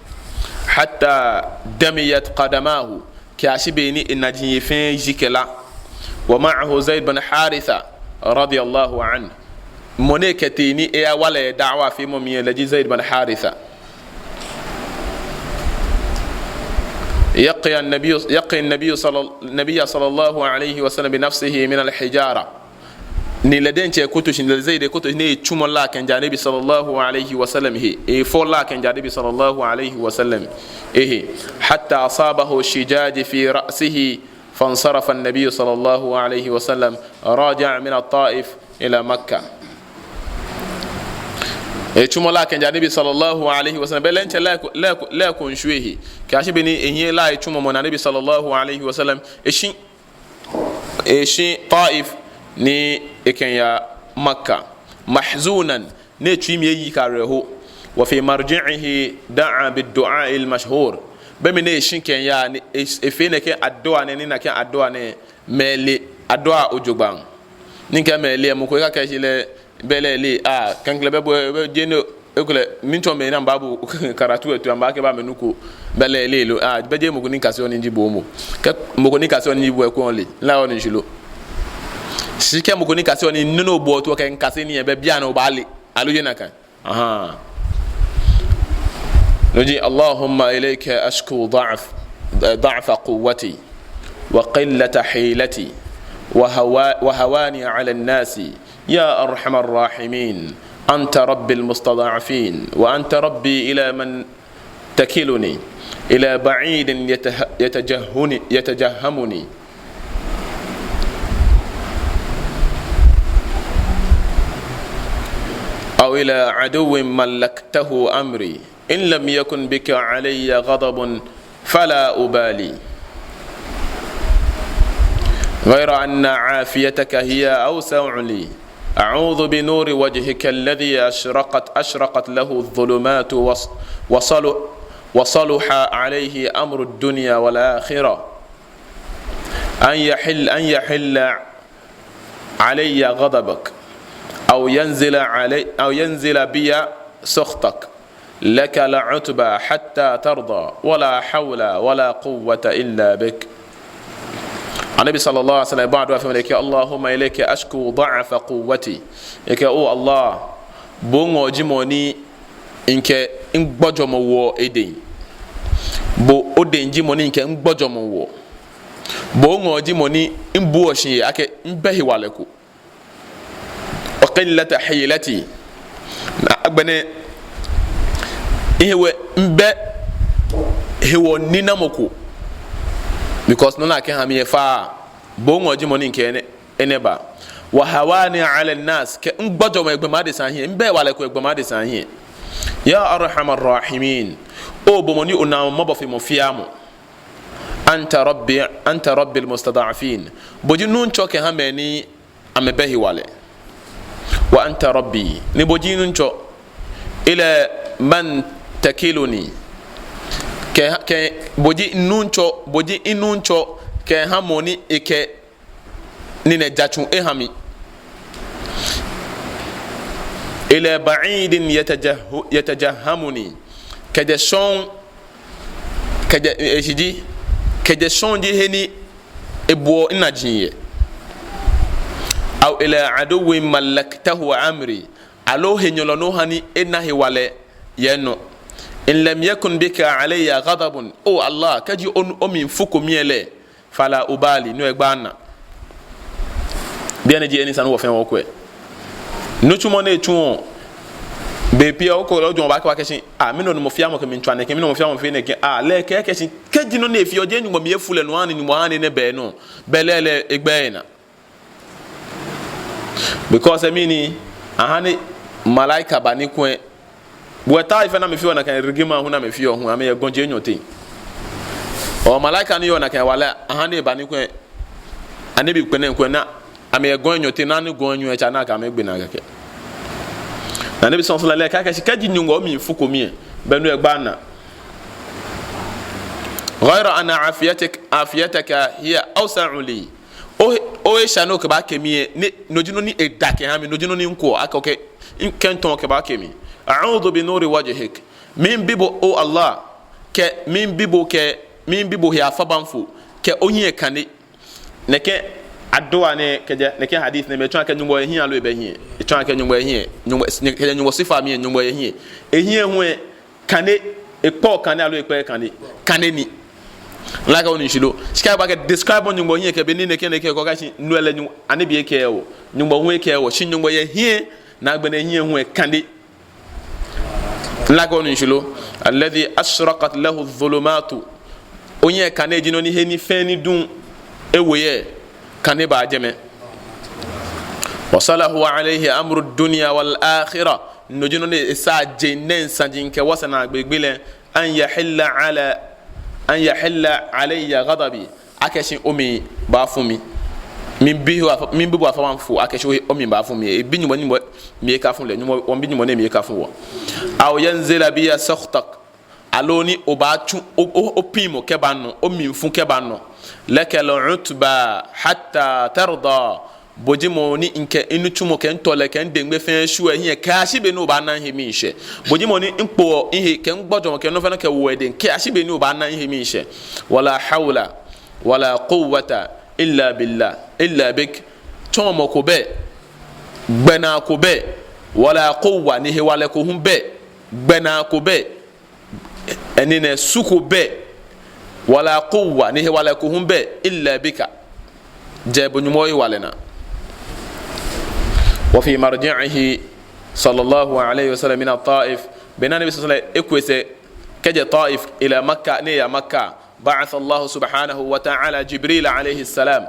حتى دميت قدماه. Kɛyashi be ni enaji fɛɛ ji kɛ la. ومعه زيد بن حارثة رضي الله عنه. Mɔ ni kɛtee ni eyawa lɛ da'wa feemɔ mli lɛ ji Zaid bin Haritha. يقي النبي، يقي النبي صلى، النبي صلى الله عليه وسلم بنفسه من الحجارة. Ni lɛ diɛŋtsɛ ekoto shi, ni lɛ Zaid ekoto shi ni etsumɔ la kɛjɛ Anabi صلى الله عليه وسلم he. Efɔ la kɛjɛ Anabi صلى الله عليه وسلم he. حتى أصابه شجاج في رأسه فانصرف النبي صلى الله عليه وسلم راجعا من الطائف إلى مكة. Etsumɔ la kɛjɛ Anabi صلى الله عليه وسلم. Belɛ lɛ diɛŋtsɛ la eko, la eko, la eko miishwie ehe. Kɛyashi be ni ehiɛ la etsumɔ mɔ ni Anabi صلى الله عليه وسلم eshi, eshi Taif ni ekɛya Makka. محزونا, ni etsui mli eyi kɛ awerɛho. وفي مرجعه دعا بالدعاء المشهور. Be mli ni eshi kɛya ni e-, efee nɛkɛ adua nɛɛ, ni nakai adua nɛɛ mɛi le adua lɛ jogbaŋŋ. Ni kɛ mɛi le, mɔ ko ekakɛɛ shi lɛ, belɛ eleee, ah, klɛŋklɛŋ bɛ bo, bɛ jeee no, ekolɛ, miitsɔɔ mɛi ni amɛbaabu karatu lɛ toi, amɛbaakɛɛ ba amɛnuko, belɛ eleee lo, ah, bɛ jeee mɔ ko ni kaseɔ nii ji bo momo. Kɛ mɔ ko ni kaseɔ nii ji bo lɛ, kwɛ ole, la oni shishi lo. Shi kɛ mɔ ko ni kaseɔ nii, nɔ ni oboɔ toi okɛkase nii lɛ, belɛ bianɛ obaale. Aloo jeee nakai? Aha. No ji, اللهم إليك أشكو ضعف، ضعف قوتي، وقلة حيلتي، وهوا-، وهواني على الناس، يا أرحم الراحمين. أنت رب المستضعفين، وأنت ربي، إلى من تكلني؟ إلى بعيد يته-، يتجهني-، يتجهمني، أو إلى عدو ملكته أمري؟ إن لم يكن بك علي غضب فلا أبالي، غير أن عافيتك هي أوسع لي. أعوذ بنور وجهك الذي أشرقت، أشرقت له الظلمات وص-، وصل-، وصلح عليه أمر الدنيا والآخرة، أن يحل، أن يحل علي غضبك، أو ينزل علي، أو ينزل بي سخطك. لك العتبى حتى ترضى، ولا حول ولا قوة إلا بك. Anabi صلى الله عليه وسلم bɔi adua fɛɛ mli, ekɛɛ, اللهم إليك أشكو ضعف قوتي. Ekɛɛ, O Allah, bo oŋɔɔ ji mɔ ni mikɛ migbɔjɔmɔ woɔ edɛŋ. Bo odɛŋ ji mɔ ni mikɛ migbɔjɔmɔ woɔ. Bo oŋɔɔ ji mɔ ni mibuɔ shi yɛ akɛ mibɛ hewalɛ ko. وقلة حيلتي. Ni agbɛnɛ, mihe wɛ, mibɛ hewɔ ninamɔ ko. Because nɔ ni akɛha mi lɛ efa. Bo oŋɔɔ ji mɔ ni mikɛ enɛ, enɛ baa. وهواني على الناس. Kɛ migbɔjɔmɔ yɛ gbɔmɛi adesai ahiɛ. Mibɛ hewalɛ ko yɛ gbɔmɛi adesai ahiɛ. يا أرحم الراحمين. O bo mɔ ni ona mɔbɔ fe mɔ fɛɛ mɔ. أنت ربي، أنت رب المستضعفين. Bo ji Nuŋtsɔ kɛha mɛi ni amɛbɛ hewalɛ. وأنت ربي, ni bo ji Nuŋtsɔ. إلى من تكلني. Kɛ, kɛ, bo ji Nuŋtsɔ, bo ji Nuŋtsɔ kɛha mɔ ni ekɛ nii nɛɛ jatsu eha mi. إلى بعيد يتجه-، يتجهمني. Kɛjɛ shɔŋŋ, kɛjɛ, eshishi ji, kɛjɛ shɔŋŋ ji he ni ebuɔ minaji yɛ. أو إلى عدو ملكته أمري. Aloo henyɛlɔ ni oha ni ena hewalɛ yɛ minɔ. إن لم يكن بك علي غضب. O Allah, kɛji o, omli fuko mi lɛ, فلا أبالي, no lɛ migbaaa naa. Bianɛ ji he ni esa ni wɔ fɛɛ wɔkwɛ. Nitsumɔ ni etsuɔ, bei pii lɛ okolɛ ojwɛŋ obaakɛɛ akɛ shi, ah, mi nɔ ni mɔ fɛɛ mɔ kɛ mi miitswa nɛkɛ, mi nɔ mɔ fɛɛ mɔ fee nɛkɛ, ah, lɛ ekɛɛ akɛ shi, kɛji nɔ ni efeɔ jeee Nyɔŋmɔ mli efu lɛ, no hewɔ ni Nyɔŋmɔ ha ni enɛ bɛ nɔ, belɛ lɛ egbeee naa. Because mɛni, aha ni malaika ba ni kwɛ, bo lɛ, Taif ni amɛfeɔ nakai rigima hu ni amɛfeɔ hu, amɛyɛ gɔji enyɔ teŋ. Ɔ, malaika ni yɔɔ nakai hewalɛ, ahã ni eba ni kulɛ, Annabi kpɛnɛ kulɛ na, amɛyɛ gɔŋ enyɔ teŋ, ni gɔŋ enyɔ etsa ni akɛ amɛ egbe naa kɛkɛ. Ni Annabi sallallahu alaihi wasallam kɛɛ akɛshi kɛji Nyɔŋmɔ, omlifu ko mli lɛ, belɛ no egba naa. Ghayra anna afiyatak-, afiyataka hiya awsa'u li. O, ohe sha ni okɛbaake mi lɛ, ni, no ji nɔ ni eda kɛhã mi, no ji nɔ ni mikwɛɔ, akɛ okɛ, kɛ mitɔ̃ okɛbaake mi. A'udhu bi nuri wajhik. Miibi bo, O Allah, kɛ, miibi bo kɛ, miibi bo he afabaŋfoo, kɛ ohiɛ kane. Nɛkɛ adua nɛɛ kɛjɛ, nɛkɛ hadith nɛɛ mli etsɔɔ akɛ Nyɔŋmɔ yɛ hiɛ aloo ebɛ hiɛ? Etsɔɔ akɛ Nyɔŋmɔ yɛ hiɛ, Nyɔŋmɔ, kɛjɛ Nyɔŋmɔ sifa mli lɛ, Nyɔŋmɔ yɛ hiɛ. Ehiɛ hu lɛ, kane, ekpɛɔ kane aloo ekpɛɛɛ kane? Kane ni. Mile akɛ onu shishi lo. Shi kɛ abaakɛ describe Nyɔŋmɔ hiɛ kɛ be ni nɛkɛ nɛkɛ ko kɛshi, no lɛ Nyɔŋ-, Annabi ekɛɛɛ wɔ, Nyɔŋmɔ hu ekɛɛɛ wɔ, shi Nyɔŋmɔ yɛ hiɛ, ni agbɛnɛ ehiɛ hu lɛ kane. Mile akɛ onu shishi lo. Alladhi ashraqat lahu dhulumatu. Ohiɛ kane ji nɔ ni he ni fɛɛ ni duŋ ewo yɛ, kane baa jɛmɛ. Wa salaha alayhi amru dunya wal akhirah. No ji nɔ ni esa jeŋ nɛɛ saji kɛ wɔsɛɛ naagbee gbi lɛ, an yahilla ala, an yahilla alayya ghadabi. Akɛshi omli baafu mi. Miibi bo afa-, miibi bo afabaŋfoo, akɛshi omli baafu mi. Ebi Nyɔŋmɔ ni Nyɔŋmɔ miikafu lɛ, Nyɔŋmɔ, wɔmiibi Nyɔŋmɔ ni miikafu wɔ. Aw yanzila biyya sakhtak. Aloo ni obaatsu o, o, opiŋmɔ kɛba minɔ, omlifu kɛba minɔ. Lakal utba hatta tarda. Bo ji mɔ ni mikɛ minitsumɔ kɛ mitɔlɛ kɛ mideŋme fɛɛ shwieɔ ohiɛ kɛyashi be ni obaana mihe miishɛɛ. Bo ji mɔ ni mikpɔɔ mihe kɛ migbɔjɔmɔ kɛ nɔ fɛɛ nɔ kɛwoɔ edɛŋ kɛyashi be ni obaana mihe miishɛɛ. Wala hawla wala quwwata illa billah, illa bik. Tsɔɔmɔ ko bɛ, gbɛnaa ko bɛ, wala quwwa, ni hewalɛ ko hu bɛ, gbɛnaa ko bɛ, enine su ko bɛ, wala quwwa, ni hewalɛ ko hu bɛ, illa bika, ja bo Nyɔŋmɔ ohewalɛ naa. Wa fi marji'ihi sallallahu alayhi wa sallam min at-Taif, be ni Annabi sallallahu alayhi wa sallam eku esɛɛ kɛjɛ Taif ila Makkah, ni eya Makkah, ba'atha Allahu subhanahu wa ta'ala Jibril alayhi salam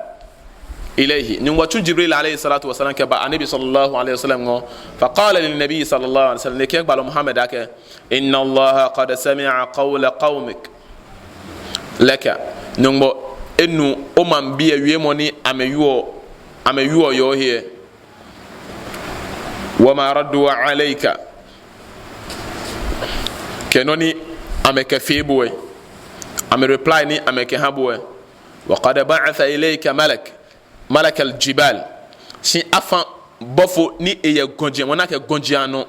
ilayhi. Nyɔŋmɔ tsu Jibril alayhi salatu wa salam kɛba Annabi sallallahu alayhi wa sallam ŋɔɔ. Faqala lin nabi sallallahu alayhi wa sallam, ni ekɛɛ gbalɔ Muhammad akɛ, inna Allaha qad sami'a qawla qawmik laka. Nyɔŋmɔ enu omaŋbii awiemɔ ni amɛwieɔ, amɛwieɔ yɛ ohe. Wa ma raddu alayka. Kɛ nɔ ni amɛkɛfee bo lɛ, amɛ reply ni amɛkɛha bo lɛ. Wa qad ba'atha ilayka malak, malakal jibal. Shi afa bɔfo ni eyɛ gɔji, mɔ ni akɛ gɔji anɔ,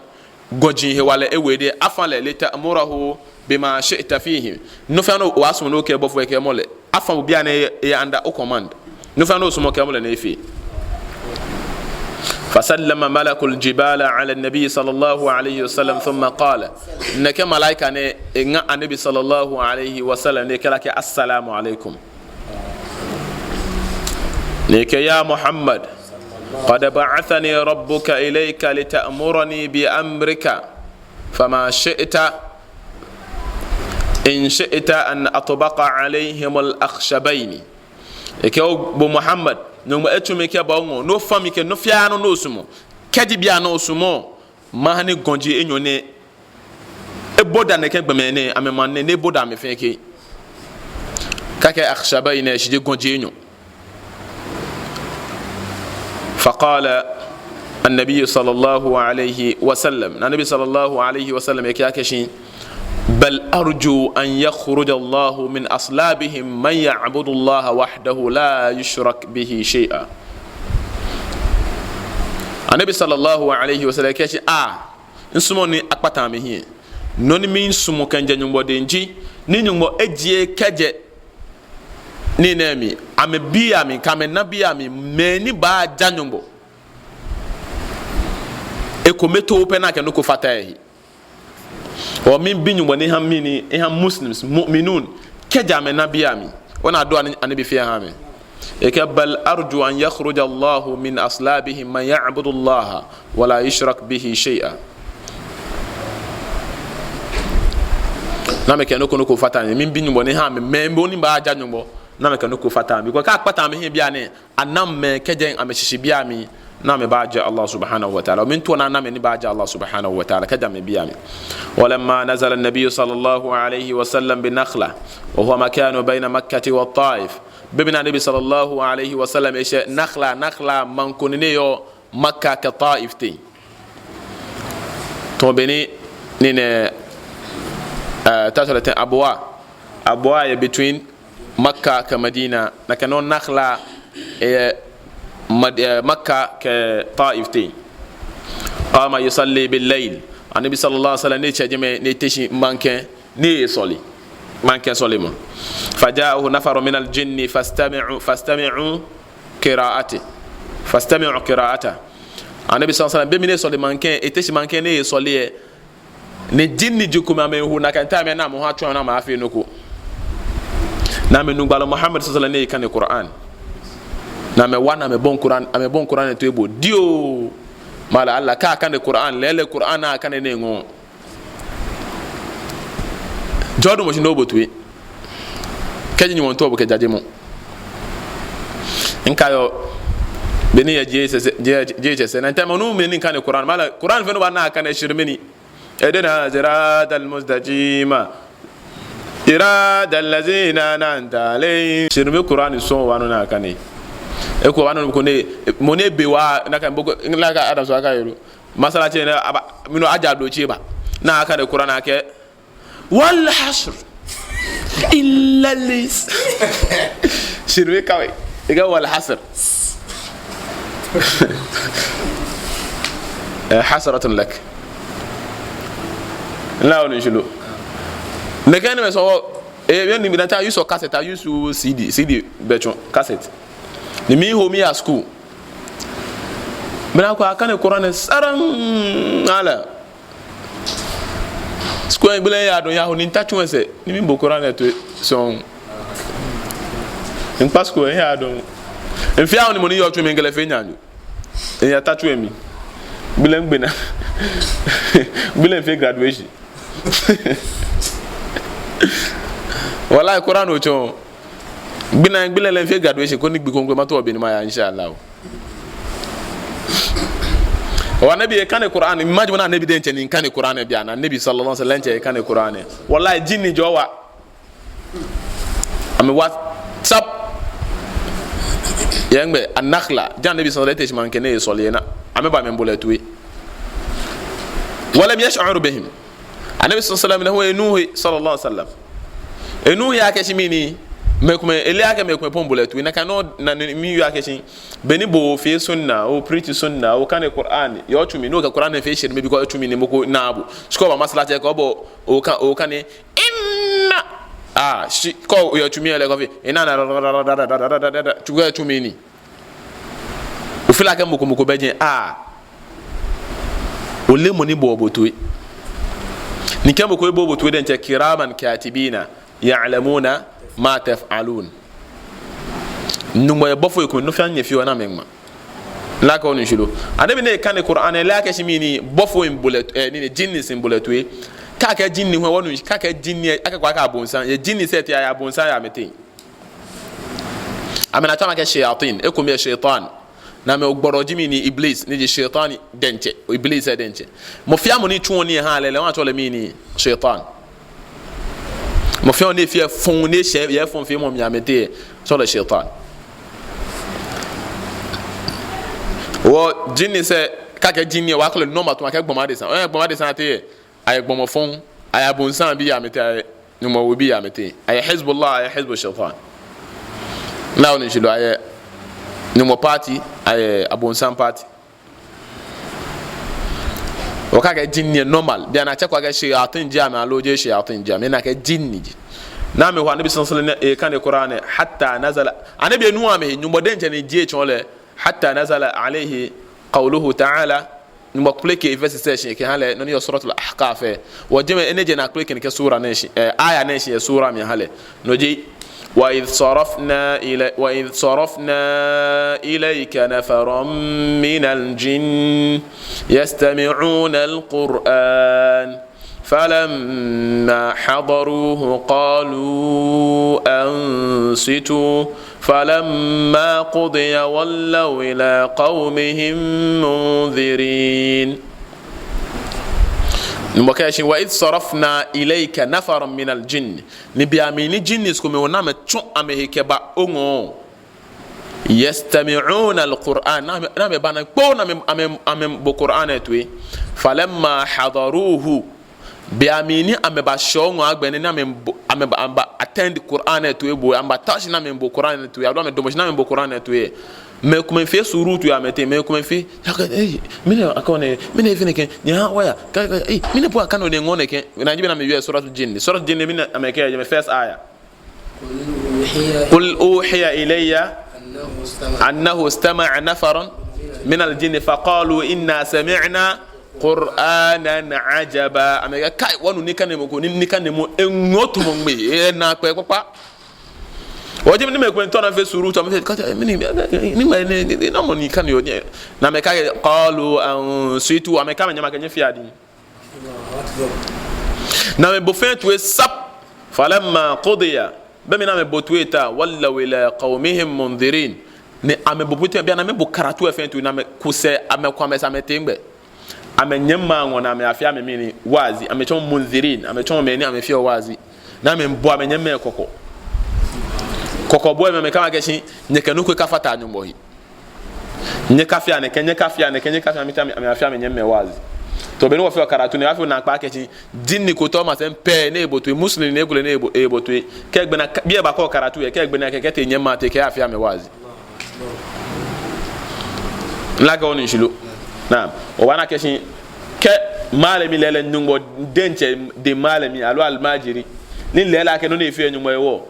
gɔji hewalɛ ewo edɛŋ, afa lɛ, li ta'murahu bima shi'ta fihim. Nɔ fɛɛ nɔ ni obaasumɔ ni okɛɛ bɔfo lɛ, kɛɛmɔ lɛ. Afa bo bianɛ, eyɛ under o command. Nɔ fɛɛ nɔ ni osumɔɔ, kɛɛmɔ lɛ ni efee. Fasallama malakul jibala ala nabi sallallahu alayhi wa sallam thumma qala. Nɛkɛ malaika nɛɛ eŋa Annabi sallallahu alayhi wa sallam ni ekɛɛ lɛ akɛ, assalamu alaykum. Ni ekɛɛ, ya Muhammad, qad ba'athani rabbuka ilayka li ta'murani bi amrika, fama shi'ta, in shi'ta an atbaqa alayhimul akhshabayni. Ekɛɛ, o bo Muhammad, Nyɔŋmɔ etsu mi kɛba oŋɔɔ, ni ofa mi kɛ nɔ fɛɛ nɔ ni osumɔɔ. Kɛji bianɛ osumɔɔ, maha ni gɔji enyɔ nɛɛ eboda nɛkɛ gbɔmɛi nɛɛ, amɛmaŋ nɛɛ, ni eboda amɛ fɛɛ kɛ. Kɛ akɛɛ akhshabayni, shi ji gɔji enyɔ. Faqala an-nabiyyu sallallahu alayhi wa sallam. Ni Annabi sallallahu alayhi wa sallam ekɛɛ akɛshi, bal arju an yakhruja Allahu min aslabihim man ya'budu Allaha wahdahu la yushrak bihi shay'a. Annabi sallallahu alayhi wa sallam ekɛɛ akɛshi, aa, misumɔɔɔ ni akpata amɛhiɛ. Nɔ ni miisumɔ kɛjɛ Nyɔŋmɔ dɛŋ ji, ni Nyɔŋmɔ ejie kɛjɛ nii nɛɛ mli, amɛbii amli, kɛ amɛnabii amli, mɛi ni baaja Nyɔŋmɔ. Ekome too pɛ ni akɛ nɔ ko fata ehe. Ɔ, miibi Nyɔŋmɔ ni eha mi ni, eha Muslims, mu'minun, kɛjɛ amɛnabii amli. Ona adua ni Annabi fee eha amɛ. Ekɛɛ, bal arju an yakhruja Allahu min aslabihim man ya'budu Allaha wa la yushrak bihi shay'a. Ni amɛkɛ nɔ ko nɔ ko fata amɛ. Miibi Nyɔŋmɔ ni eha amɛ mɛi bɔ ni baaja Nyɔŋmɔ. Ni amɛkɛ nɔ ko fata amɛ. Because kɛ akpata amɛhiɛ bianɛ, anaaa mɛi kɛjɛ amɛshishibii amli, ni amɛbaaja Allah subhanahu wa ta'ala. Miitao ni ana mɛi ni baaja Allah subhanahu wa ta'ala, kɛji amɛbi amɛ. ولما نزل النبي صلى الله عليه وسلم بنخلة وهو مكان بين مكة والطائف. Be mli ni Anabi sallallahu alayhi wa sallam eshɛ Nakhla, Nakhla maŋ ko ni yɔɔ Makka kɛ Taif teŋ. Tamɔ bɔ ni, ni nɛɛ, eh, tasɔle tɛŋ Abwa. Abwa yɛ between Makka kɛ Madina, nakai nɔŋŋ Nakhla, eh, Mad-, eh, Makka kɛ Taif teŋ. قام يصلي بالليل. Anabi sallallahu alayhi wa sallam ni etsɛ jɛmɛ ni ete shi maŋkɛ ni esɔle. Maŋkɛ sɔlemɔ. فجاءه نفر من الجن فاستمعوا، فاستمعوا قراءته. فاستمعوا قراءته. Anabi sallallahu alayhi wa sallam, be mli ni esɔle maŋkɛ, ete shi maŋkɛ ni esɔle lɛ, ni jinniji komɛi amɛhu nakai time lɛ ni amɛhu atsɔ ni amɛyafee nɔ ko. Ni amɛnu gbalɔ Muhammad sallallahu alayhi wa sallam ni ekane Qur'an. Ni amɛwa ni amɛbɔi Qur'an, amɛbɔi Qur'an toi ebo. Dioo. Mala Allah, kɛ akane Qur'an, lɛɛlɛŋ Qur'an ni akane nɛɛ ŋɔɔ. Jɔɔdu mɔ shi ni obo toi. Kɛji Nyɔŋmɔ miitao bo kɛ jajemɔ. Mikai yɔɔ, be ni miyɛ J H S, J H S, J H S, na time lɛ minu mɛi ni kane Qur'an. Mala, Qur'an fɛɛ ni obaana akane shirme ni. اهدنا الصراط المستقيم صراط الذين أنعمت عليهم. Shirme Qur'an sɔŋŋ obaanu ni akane. Eko obaanu ko ni, mɔ ni be wa, nakai boko, nakai Adam sɔ aka yoro. Masalaci nɛɛ, aba, minu aja do ce ba. Ni akane Qur'an akɛ, والعصر إن الإنسان. Shirme kawai. Ekɛɛ والعصر. Eh, حسرة لك. Ni onu shishi lo. Nɛkɛ ni mɛi sɔŋŋ, eh, yɛ ni mina ta use cassette, ta use C D, C D bɛ tsɔ, cassette. Ni miho miya school. Mina akɔ akane Qur'an saraŋ ala. School lɛ gbi lɛ miyadɔŋ, miyaho ni mita tsu lɛ sɛɛ, ni mibo Qur'an lɛ toi sɔŋŋ. Mikpa school lɛ miyadɔŋ. Mifee aahu ni mɔ ni yɔɔ tsu lɛ mli lɛ kɛlɛ fee naanyo. Miyata tsu lɛ mli. Gbi lɛ migbe naa. Gbi lɛ mifee graduation. Wallahi Qur'an otsɔɔ. Gbi naa, gbi lɛ lɛ mifee graduation koni gbi kroko mato be ni maya, inshallah. Wa Anabi ekane Qur'an, imagine ni Anabi diɛŋtsɛ ni kane Qur'an bianɛ, Anabi sallallahu alayhi wa sallam diɛŋtsɛ ekane Qur'an. Wallahi, jinni jɔ wa. Amɛwa tsap. Yɛ nɛgbɛ, An-Nakhla, jɛi Anabi sallallahu alayhi wa sallam ete shi maŋkɛ ni esɔle lɛ, amɛba amɛbo lɛ toi. ولم يشعر بهم. Anabi sallallahu alayhi wa sallam, ni hu enuuu he, sallallahu alayhi wa sallam. Enuuu he akɛ shi mɛni, mɛi komɛi, ele akɛ mɛi komɛi po miibo lɛ toi, nakai nɔŋŋ ni miwieɔ akɛ shi, be ni bo ofee sunna, o preach sunna, okane Qur'an, yɛ otsu mli, ni okɛ Qur'an fee shirme because otsu mli ni mɔ ko naa bo. Shi kɛ oba masalaci kɛ obo, oka-, okane, inna, ah, shi, kɛ oyɛ otsu mli lɛ kɛ ofee, inna, tsu kɛ otsu mli ni. Ofeel akɛ mɔ ko mɔ ko bɛ jɛi, ah. Oleee mɔ ni boɔ bo toi. Ni kɛ mɔ ko ebooo bo toi diɛŋtsɛ, kiraman katibina, ya'lamuna ma taf'alun. Nyɔŋmɔ yɛ bɔfoi komɛi, nɔ fɛɛ ni nyɛfeɔ lɛ amɛŋma. Nakai onu shishi lo. Anabi ni ekane Qur'an lɛ, ele akɛ shi mɛni, bɔfoi miibo lɛ, eh, ni, ni jinnis miibo lɛ toi. Kɛ akɛɛ jinni hu, onu shishi, kɛ akɛɛ jinni, akɛɛɛ akɛ abonsam. Yɛ jinnis lɛ teŋ, ayɛ abonsam yɛ amɛteŋ. Amɛnaa tsɛmɔ akɛ shayatin, ekomɛi yɛ shaitan. Ni amɛgbɔrɔ ji mɛni, Iblis, ni ji shaitan diɛŋtsɛ, Iblis lɛ diɛŋtsɛ. Mɔ fɛɛ mɔ ni tsuɔ nii ehaa lɛ, lɛ hu atsɛɔ lɛ mɛni, shaitan. Mɔ fɛɛ mɔ ni feɔ efɔŋ, ni eshɛ yɛ efɔŋfeemɔ mli yɛ amɛteŋ, atsɛɔ lɛ shaitan. Wɔ jinnis lɛ, kɛ akɛɛ jinni lɛ, wɔkɛɔ lɛ normal tamɔ akɛ gbɔmɔ adesa. Eh, gbɔmɔ adesa ateŋ lɛ. Ayɛ gbɔmɔ fɔŋ, ayɛ abonsam bii yɛ amɛteŋ, ayɛ Nyɔŋmɔ webii yɛ amɛteŋ. Ayɛ Hizbullah, ayɛ Hizbu Shaitan. Nakai onu shishi lo, ayɛ Nyɔŋmɔ party, ayɛ abonsam party. Wɔ kɛ akɛɛ jinni lɛ normal, bianɛ atsɛko akɛ shayatin ji amɛ aloo jeee shayatin ji amɛ, ni akɛɛ jinni ji. Ni amɛho Anabi sallallahu alayhi wa sallam ekane Qur'an lɛ, hatta nazala. Anabi enuuu amɛhe, Nyɔŋmɔ diɛŋtsɛ ni ji etsɔɔ lɛ, hatta nazala alayhi qawluhu ta'ala. Nyɔŋmɔ kpeleke verses lɛ shi kɛha lɛ, nɔ ni yɔɔ Suratul Ahqaf lɛ. Wɔ jɛmɛ, enɛ ji nɔ ni akpeleke kɛ sura nɛɛ shi, eh, aya nɛɛ shi yɛ sura mli ha lɛ. No ji, وإذ صرفنا إلي-، وإذ صرفنا إليك نفرا من الجن يستمعون القرآن فلما حضروه قالوا أنصتوا فلما قضي ولوا إلى قومهم منذرين. Nyɔŋmɔ kɛɛ akɛshi, وإذ صرفنا إليك نفرا من الجن. Ni be mli ni jinnis komɛi ni amɛtsɔ amɛhe kɛba oŋɔɔ. يستمعون القرآن. Ni amɛ, ni amɛba naa kpoo ni amɛ, amɛ, amɛbo Qur'an lɛ toi. فلما حضروه. Be mli ni amɛbashɛ oŋɔɔ agbɛnɛ ni amɛbo, amɛba, amɛba attend Qur'an lɛ toiboo, amɛbata shi ni amɛbo Qur'an lɛ toi, aloo amɛdamɔ shi ni amɛbo Qur'an lɛ toi. Mɛi komɛi fee surutu yɛ amɛteŋ, mɛi komɛi fee, "Ei, mɛni akɛ nɛɛ, mɛni efee nɛkɛ, nyɛhaa waya, ka, ka, ei, mɛni po akɛ nɔ ni eŋɔɔ nɛkɛ." Naji bɔ ni amɛwie Suratul Jinn. Suratul Jinn, mɛni amɛkɛɛ, the first ayah. قل أوحي قل أوحي إلي أنه استمع أنه استمع نفر من الجن فقالوا إنا سمعنا قرآنا عجبا. Amɛkɛɛ, kai, wɔnu nikanemɔ ko, ni nikanemɔ lɛ eŋɔɔ tamɔ ŋmei, ena kpɛ kpakpa. Wɔji ni mɛi komɛi tɔ ni amɛfee surutu, amɛfee, kata, mɛni, ni mɛi ni, ni, ni, namɔ nikaneɔ nɛɛ. Ni amɛkɛɛ, قالوا أنصتوا, amɛkɛɛ amɛnyɛmimɛi akɛ nyɛfea diŋŋ. Ni amɛbo fɛɛ toi sap. فلما قضي, be mli ni amɛbo toi ta, ولوا إلى قومهم منذرين. Ni amɛbo toi, be ni amɛbo karatu lɛ fɛɛ toi, ni amɛku sɛɛ, amɛku amɛsɛɛ amɛtee gbɛ. Amɛnyɛmimɛi aŋɔɔ ni amɛyafee amɛ mɛni, waazi, amɛtsɔ منذرين, amɛtsɔ mɛi ni amɛfeɔ waazi. Ni amɛbo amɛnyɛmimɛi kɔkɔ. Kɔkɔbɔɔ lɛ mli amɛkɛɛ amɛ akɛshi, nyɛkɛ nɔ ko akafata Nyɔŋmɔ he. Nyɛkafea nɛkɛ, nyɛkafea nɛkɛ, nyɛkafea, amɛtee amɛ, amɛyafee amɛnyɛmimɛi waazi. To be ni wɔfeɔ karatu nɛɛ, afeɔ naakpa akɛshi, jinni ko tɔ masɛm pɛ ni ebo toi, Muslim ni ekolɛ ni ebo, ebo toi. Kɛ gbɛnaa, bi ebakɔ karatu lɛ, kɛ gbɛnaa kɛkɛ tee nyɛmimɛi ateŋ kɛyafee amɛ waazi. Mile akɛ onu shishi lo? Naam. Obaana akɛshi, kɛ malami lɛ lɛ Nyɔŋmɔ diɛŋtsɛ ji malami, aloo almajiri. Ni lɛ lɛ akɛ nɔ ni efeɔ Nyɔŋmɔ hewɔ.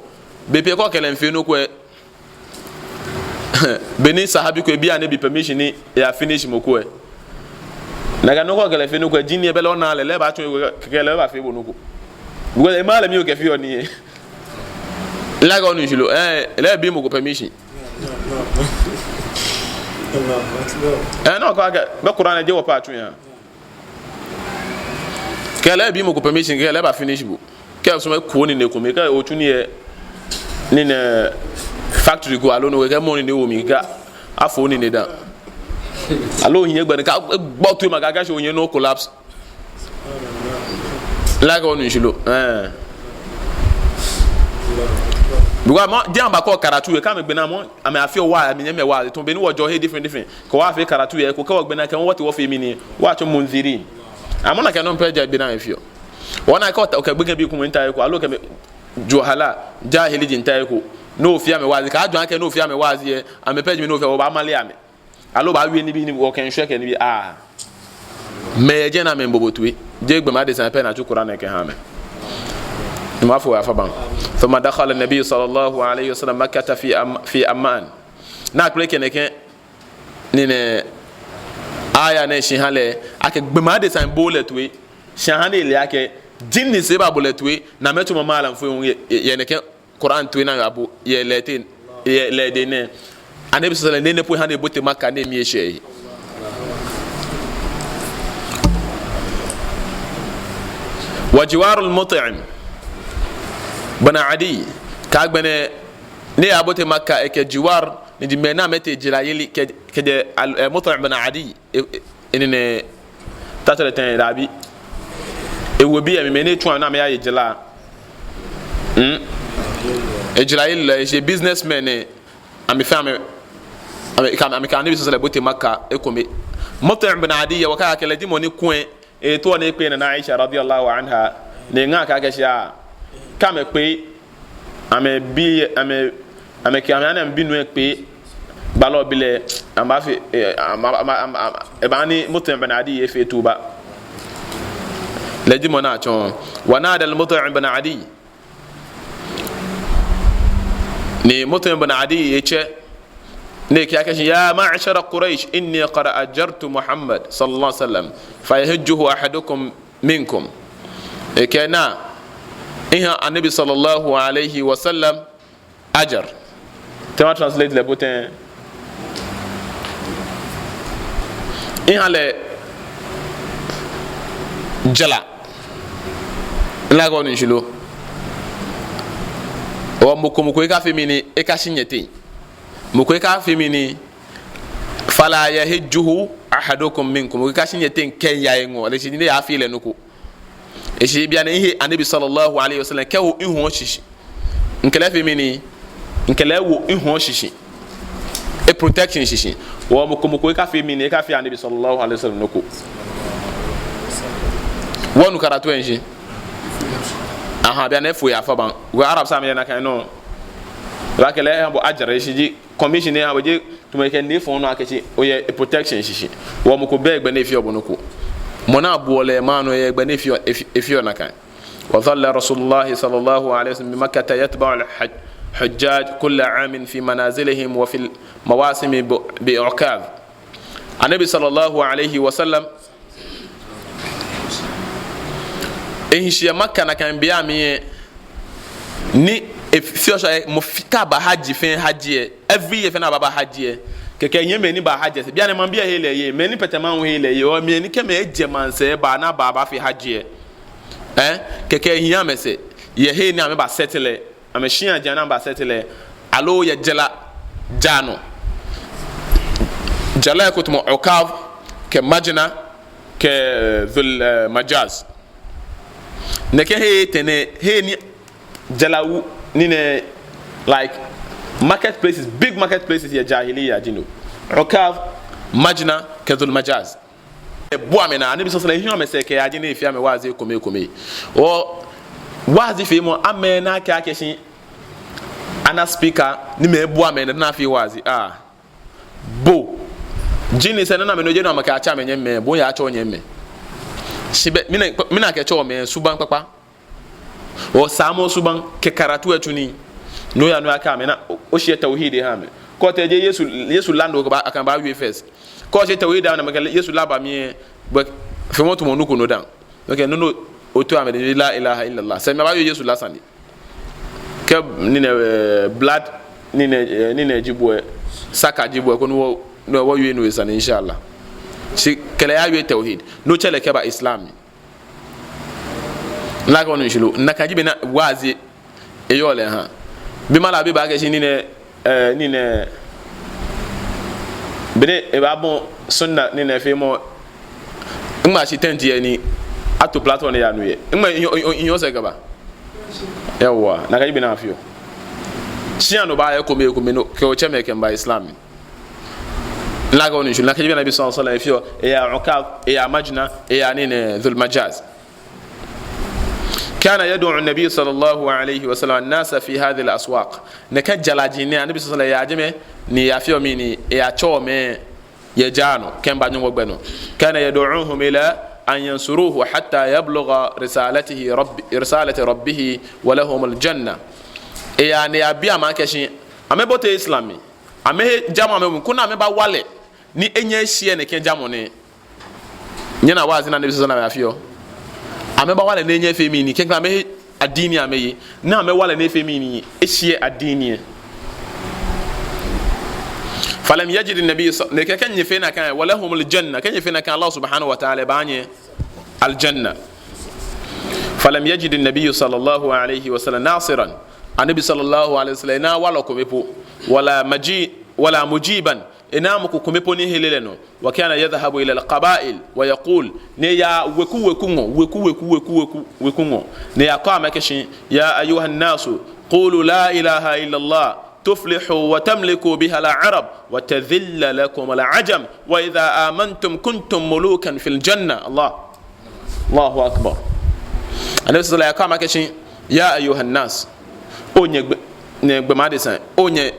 Be pɛ kɛ okɛ lɛ miifee nɔ ko lɛ, be ni sahabi ko ebi Annabi permission ni eya finish mɔ ko lɛ. Nakai nɔŋŋ kɛ okɛ lɛ fee nɔ ko lɛ, jinni lɛ bɛ lɛ onaaa lɛ, lɛ ebaatsɔ ewe kɛkɛ lɛ ebafee bo nɔ ko. Because emalami okɛfeɔ nii lɛ. Mile akɛ onu shishi lo? Eh, lɛ ebi mɔ ko permission. Eh, no, kɛ akɛ, bɛ Qur'an lɛ jeee wɔ pɛ atsu yɛ. Kɛ lɛ ebi mɔ ko permission, kɛ lɛ eba finish bo. Kɛ osumɔɔ eko nine ko mli, kɛ otsu nii yɛ nine factory ko aloo nɔ ko, kɛ mɔ nine wo mli, kɛ afo nine dã. Aloo ohiɛ gbɛ ni kɛ egbo toi ma kɛ akɛshi ohiɛ nɔ collapse. Mile akɛ onu shishi lo? Eh. Because mɔ, diɛŋtsɛ abakɔ karatu lɛ, kɛ amɛgbɛnaa mɔ, amɛyafeɔ waa, amɛnyɛmimɛi waa, to be ni wɔjɛɔ he different, different. Kɛ wɔfee karatu lɛ, kɛ wɔgbɛnaa kɛ wɔtee wɔfee mɛni, wɔtsɔ منذرين. Amɛ nakai nɔŋŋ pɛ ji be ni amɛfeɔ. Ona akɛ okɛ gbekɛbii komɛi miitao eko, aloo okɛ mɛi جهلاء, jahiliji miitao eko. Ni ofee amɛ waazi, kɛ ajwɛŋ akɛ ni ofee amɛ waazi lɛ, amɛ pɛ ji mɛi ni ofee, obaamale amɛ. Aloo obaawie nibii ni okɛ ŋshɔ kɛ nibii, ah. Mɛi yɛ jɛi ni amɛmiibo bo toi. Jeee gbɔmɔ adesa pɛ ni atsu Qur'an lɛ kɛha amɛ. Ni mafo ya fa baŋ. ثم دخل النبي صلى الله عليه وسلم مكة في أم-، في أمان. Ni akpeleke nɛkɛ nine aya nɛɛ shi aha lɛ akɛ gbɔmɔ adesa miibo lɛ toi. Shi aha ni ele akɛ jinni sɛɛ babo lɛ toi, ni amɛtsɔmɔ malamfoi yɛ, yɛ, yɛ nɛkɛ Qur'an toi ni ayabo yɛ lɛ teŋ, yɛ lɛ dɛŋ nɛɛ. Annabi صلى الله عليه وسلم, enɛ po ha ni ebote Makka ni emii eshɛ. وجوار المطعم بن عدي, kɛ agbɛnɛ ni eyabote Makka, ekɛ Jiwar, ni ji mɛi ni amɛtee jara yeli kɛ, kɛjɛ al-, eh, Mut'im bin Adi, e, e, enine, tatɛlɛ tɛŋ dabi. Ewebii amɛ, mɛi ni etsu amɛ ni amɛyaye jara. Hmm? Ejara yeli lɛ, eji businessmen ni amɛ fɛɛ amɛ, amɛ, kɛ, amɛkɛ Annabi صلى الله عليه وسلم bote Makka ekome. Mut'im bin Adi, wɔkɛɛ akɛ lɛ ji mɔ ni kwɛ, etaoɔ ni ekpee Nana Aisha رضي الله عنها, ni eŋa akɛ akɛshi, kɛ amɛkpe, amɛbi, amɛ, amɛkɛ, amɛ, ani amɛbinuu ekpe, gbalɔ bi lɛ, amɛbaafee, eh, amɛ, amɛ, amɛ, amɛ, eba ni Mut'im bin Adi efee tuba. Lɛ ji mɔ ni atsɔɔ. ونادى المطعم بن عدي. Ni Mut'im bin Adi etsɛ, ni ekɛɛ akɛshi, يا معشر قريش إني قد أجرت محمدا صلى الله عليه وسلم فيحجه أحدكم منكم. Ekɛɛ naa, miha Annabi صلى الله عليه وسلم ajar. Te matranslate lɛ bo tɛŋŋ? Miha lɛ jara. Ina gɔni shilo. Wa mɔ ko mɔ ko ekafee mɛni, ekashi nyɛteŋ. Mɔ ko ekafee mɛni, fala yahujjuhu ahadukum minkum. Mɔ ko ekashi nyɛteŋ kɛya eŋɔɔ. Lɛ shi ni eyafee lɛ nɔ ko. Eshi bianɛ ehe Annabi sallallahu alaihi wasallam kɛwo eŋɔɔ shishi. Mikɛ lɛ fee mɛni, mikɛ lɛ wo eŋɔɔ shishi. E protection shishi. Wa mɔ ko mɔ ko ekafee mɛni, ekafee Annabi sallallahu alaihi wasallam nɔ ko. Wɔnu karatu lɛ shishi. Aha, bianɛ efo ya fa ban. Wa Arabs amɛyɛ nakai nɔŋŋ. Wa kɛ lɛ eha bo ajra shishi. Commission ni eha bo ji, tamɔ kɛ ni efɔɔ nɔ akɛ shi, oyɛ e protection shishi. Wa mɔ ko bɛ gbɛ ni efeɔ bo nɔ ko. Mɔ ni abuɔ lɛ maŋ nɔ yɛ gbɛ ni efeɔ, efe-, efeɔ nakai. Wa dhalla Rasulullahi sallallahu alaihi wasallam bi Makkata yatba'u al-haj-, hujjaj kulla amin fi manazilihim wa fil mawasimi bi, bi Ukaz. Annabi sallallahu alaihi wasallam ehi shi yɛ Makka nakai bei amli lɛ, ni efeɔ sure akɛ mɔ fɛɛ ni baa hajj fɛɛ hajj lɛ, every year fɛɛ ni abaaba hajj lɛ. Kɛkɛ ehiɛ mɛi ni baa hajj lɛ sɛɛ. Bianɛ maŋbii lɛ hei lɛ eye, mɛi ni kpɛtɛ maŋ hu hei lɛ eye, wa mɛi ni kɛ amɛjɛ maŋsɛɛ baa ni abaa, baafee hajj lɛ. Eh? Kɛkɛ ehiɛ amɛ sɛɛ, yɛ he ni amɛbaa settle lɛ. Amɛshia jara ni amɛbaa settle lɛ, aloo yɛ jara ja nɔ. Jara lɛ eko tamɔ Ukav, kɛ Majna, kɛ Dhul, eh, Majaz. Nɛkɛ hei etɛ nɛɛ, hei ni jara wu nii nɛɛ, like, market places, big market places yɛ jahiliya ji no. Ukav, Majna, kɛ Dhul Majaz. Ebu amɛnaa, Annabi sallallahu alaihi wasallam ehiɔ amɛ sɛɛ kɛya jɛi ni efee amɛ waazi ekome ekome. Ɔ, waazi feemɔ, amɛna akɛ akɛ shi ana speaker ni amɛbu amɛnaa ni afee waazi. Ah. Bo. Jini sɛɛ nana mɛi nɔ jɛ nɔ amɛkɛ atsɛ amɛnyɛmimɛi, bo hu oyatsɛ onyɛmimɛi. Shi bɛ, mina, mina akɛ tsɛ omɛi subaŋ kpakpa. Osaamɔ subaŋ kɛ karatu etsu nii. No oya no oya kɛha amɛ ni o, oshiɛ tawhid oha amɛ. Kɛ otee jeee Yesu, Yesu la ni okɛba, akɛ baawie first. Kɛ oshiɛ tawhid oha amɛ ni amɛkɛɛ Yesu la ba mli lɛ, bɛ feemɔ tamɔ nɔ ko nɔ dã. Okay, no nɔ otaoɔ amɛ dɛŋ la ilaha illallah. Sɛɛ amɛbaawie Yesu la sane. Kɛ nii nɛɛ, eh, blood, nii nɛɛ, eh, nii nɛɛ ji bo lɛ, saka ji bo lɛ, koni wɔ, no wɔwie no he sane, inshallah. Shi kɛ lɛ ayawie tawhid. No otsɛ lɛ kɛba Islam. Nakai onu shishi lo, nakai ji bɔ ni waazi eyɔɔ lɛ ha. Bi malam bi baakɛɛ shi nii nɛɛ, eh, nii nɛɛ, bɔ ni ebaabɔi sunna nii nɛɛ feemɔ. Ŋmɛnɛ shi tent lɛ ni ato platform lɛ yaa nɔ lɛ. Ŋmɛnɛ ehiɔ, ehiɔ, ehiɔ sɛɛ kɛba. Yawwa, nakai ji bɔ ni afeɔ. Shia nɔ baaya ekome ekome nɔ, kɛ otsɛ mɛi kɛmiiba Islam. Nakai onu shishi lo, nakai ji bɔ ni Annabi sallallahu alaihi wasallam efeɔ, eyaa Ukav, eyaa Majna, eyaa nii nɛɛ Dhul Majaz. Kana yad'u an-Nabi sallallahu alaihi wasallam an-nasa fi hadhihi al-aswaq. Nɛkɛ jara ji nɛɛ, Annabi sallallahu alaihi wasallam yaa jɛmɛ, ni eyafeɔ mɛni, eyatsɛɔ mɛi yɛ ja nɔ, kɛmiiba Nyɔŋmɔ gbɛ nɔ. Kana yad'uhum ila an yansuruhu hatta yablugha risalatihi rabbi, risalati rabbihi wa lahumul janna. Eyaa ni eyabi amɛ akɛ shi amɛbote Islam mli. Amɛhe jamɔ amɛmli, koni amɛbawa lɛ ni enyɛ eshiɛ nɛkɛ jamɔ nɛɛ. Nyɛna waazi ni Annabi sallallahu alaihi wasallam yafeɔ. Amɛbawa lɛ ni enyɛ efee mɛni, kɛ amɛhe addini amɛye. Ni amɛwa lɛ ni efee mɛni, eshiɛ addini lɛ. Falam yajid an-nabi sa-, nɛkɛ kɛ nyɛfee nakai, wa lahumul janna, kɛ nyɛfee nakai, Allah subhanahu wa ta'ala baaha nyɛ al-janna. Falam yajid an-nabi sallallahu alaihi wasallam nasiran. Annabi sallallahu alaihi wasallam enaaa walɔ kome po. Wala maji-, wala mujiban. Enaaa mɔ ko kome po ni ehere lɛ nɔ. Wa kana yadhhabu ila al-qaba'il wa yaqul. Ni eyaa weku weku ŋɔɔ, weku weku weku weku weku ŋɔɔ. Ni eyakɛɔ amɛ akɛ shi, ya ayyuhan nasu, qulu la ilaha illallah, tuflihu wa tamliku biha al-arab, wa tadhilla lakum al-ajam, wa idha amantum kuntum mulukan fil janna. Allah. Allahu akbar. Annabi sallallahu alaihi wasallam yakɛɛ amɛ akɛ shi, ya ayyuhan nas. O nyɛ gbɛ-, nyɛ gbɔmɛi adesai. O nyɛ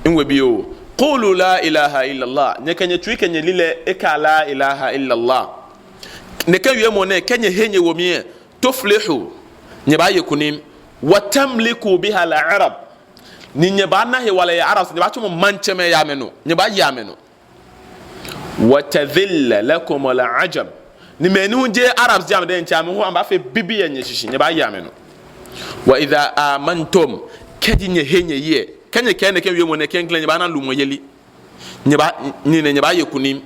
miwebii oo. Qulu la ilaha illallah. Nyɛkɛ nyɛtsui kɛ nyɛlilɛi akɛa la ilaha illallah. Nɛkɛ wiemɔ nɛɛ, kɛ nyɛhe nyɛwo mli lɛ, tuflihu. Nyɛbaaye kunim. Wa tamliku biha al-arab. Ni nyɛbaana hewalɛ yɛ Arabs, nyɛbaatsɔmɔ maŋtsɛmɛi yɛ amɛnɔ. Nyɛbaaye amɛnɔ. Wa tadhilla lakum al-ajam. Ni mɛi ni hu jeee Arabs ji amɛ diɛŋtsɛ, amɛ hu amɛbaafee bibii yɛ nyɛshishi, nyɛbaaye amɛnɔ. Wa idha amantum, kɛji nyɛhe nyɛye lɛ, kɛ nyɛkɛɛ nɛkɛ wiemɔ nɛɛ klɛŋklɛŋ, nyɛbaana lumɔyeli. Nyɛbaa, nii nɛɛ, nyɛbaaye kunim.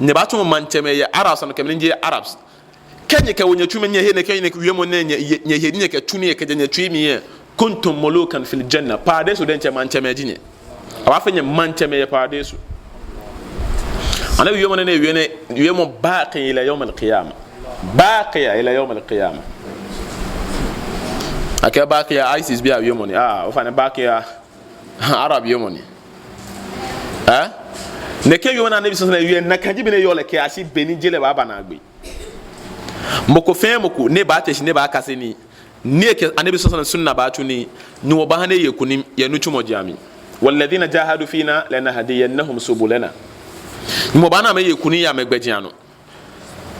Nyɛbaatsɔmɔ maŋtsɛmɛi yɛ Arabs anɔ kɛ mɛi ni jeee Arabs. Kɛ nyɛkɛwo nyɛtsui mli nyɛhe nɛkɛ, nyɛkɛ wiemɔ nɛɛ nyɛ, nyɛ, nyɛhe ni nyɛkɛtsu ni nyɛkɛjɛ nyɛtsui mli lɛ, kuntum mulukan fil janna. Paradeiso diɛŋtsɛ maŋtsɛmɛi ji nyɛ. Abaafee nyɛ maŋtsɛmɛi yɛ paradeiso. Anabi wiemɔ nɛɛ, ewie nɛɛ, wiemɔ baqiya ila yawmil qiyama. Baqiya ila yawmil qiyama. Akɛ baqiya ISIS bii awiemɔ ni. Ah, ofainɛ baqiya Arab wiemɔ ni. Eh? Nɛkɛ wiemɔ ni Anabi sallallahu alaihi wasallam wie, nakai ji bɔ ni eyɔɔ lɛ kɛyashi bɔ ni je lɛ baaba naagbee. Mɔ ko fɛɛ mɔ ko ni baate shi ni baakase nii, ni ekɛ Anabi sallallahu alaihi wasallam sunna baatsu nii, Nyɔŋmɔ baaha ni eye kunim yɛ nitsumɔi amli. Walladhina jahadu fina lanahdiyannahum subulana. Nyɔŋmɔ baaha ni amɛye kunim yɛ amɛgbɛjianɔ.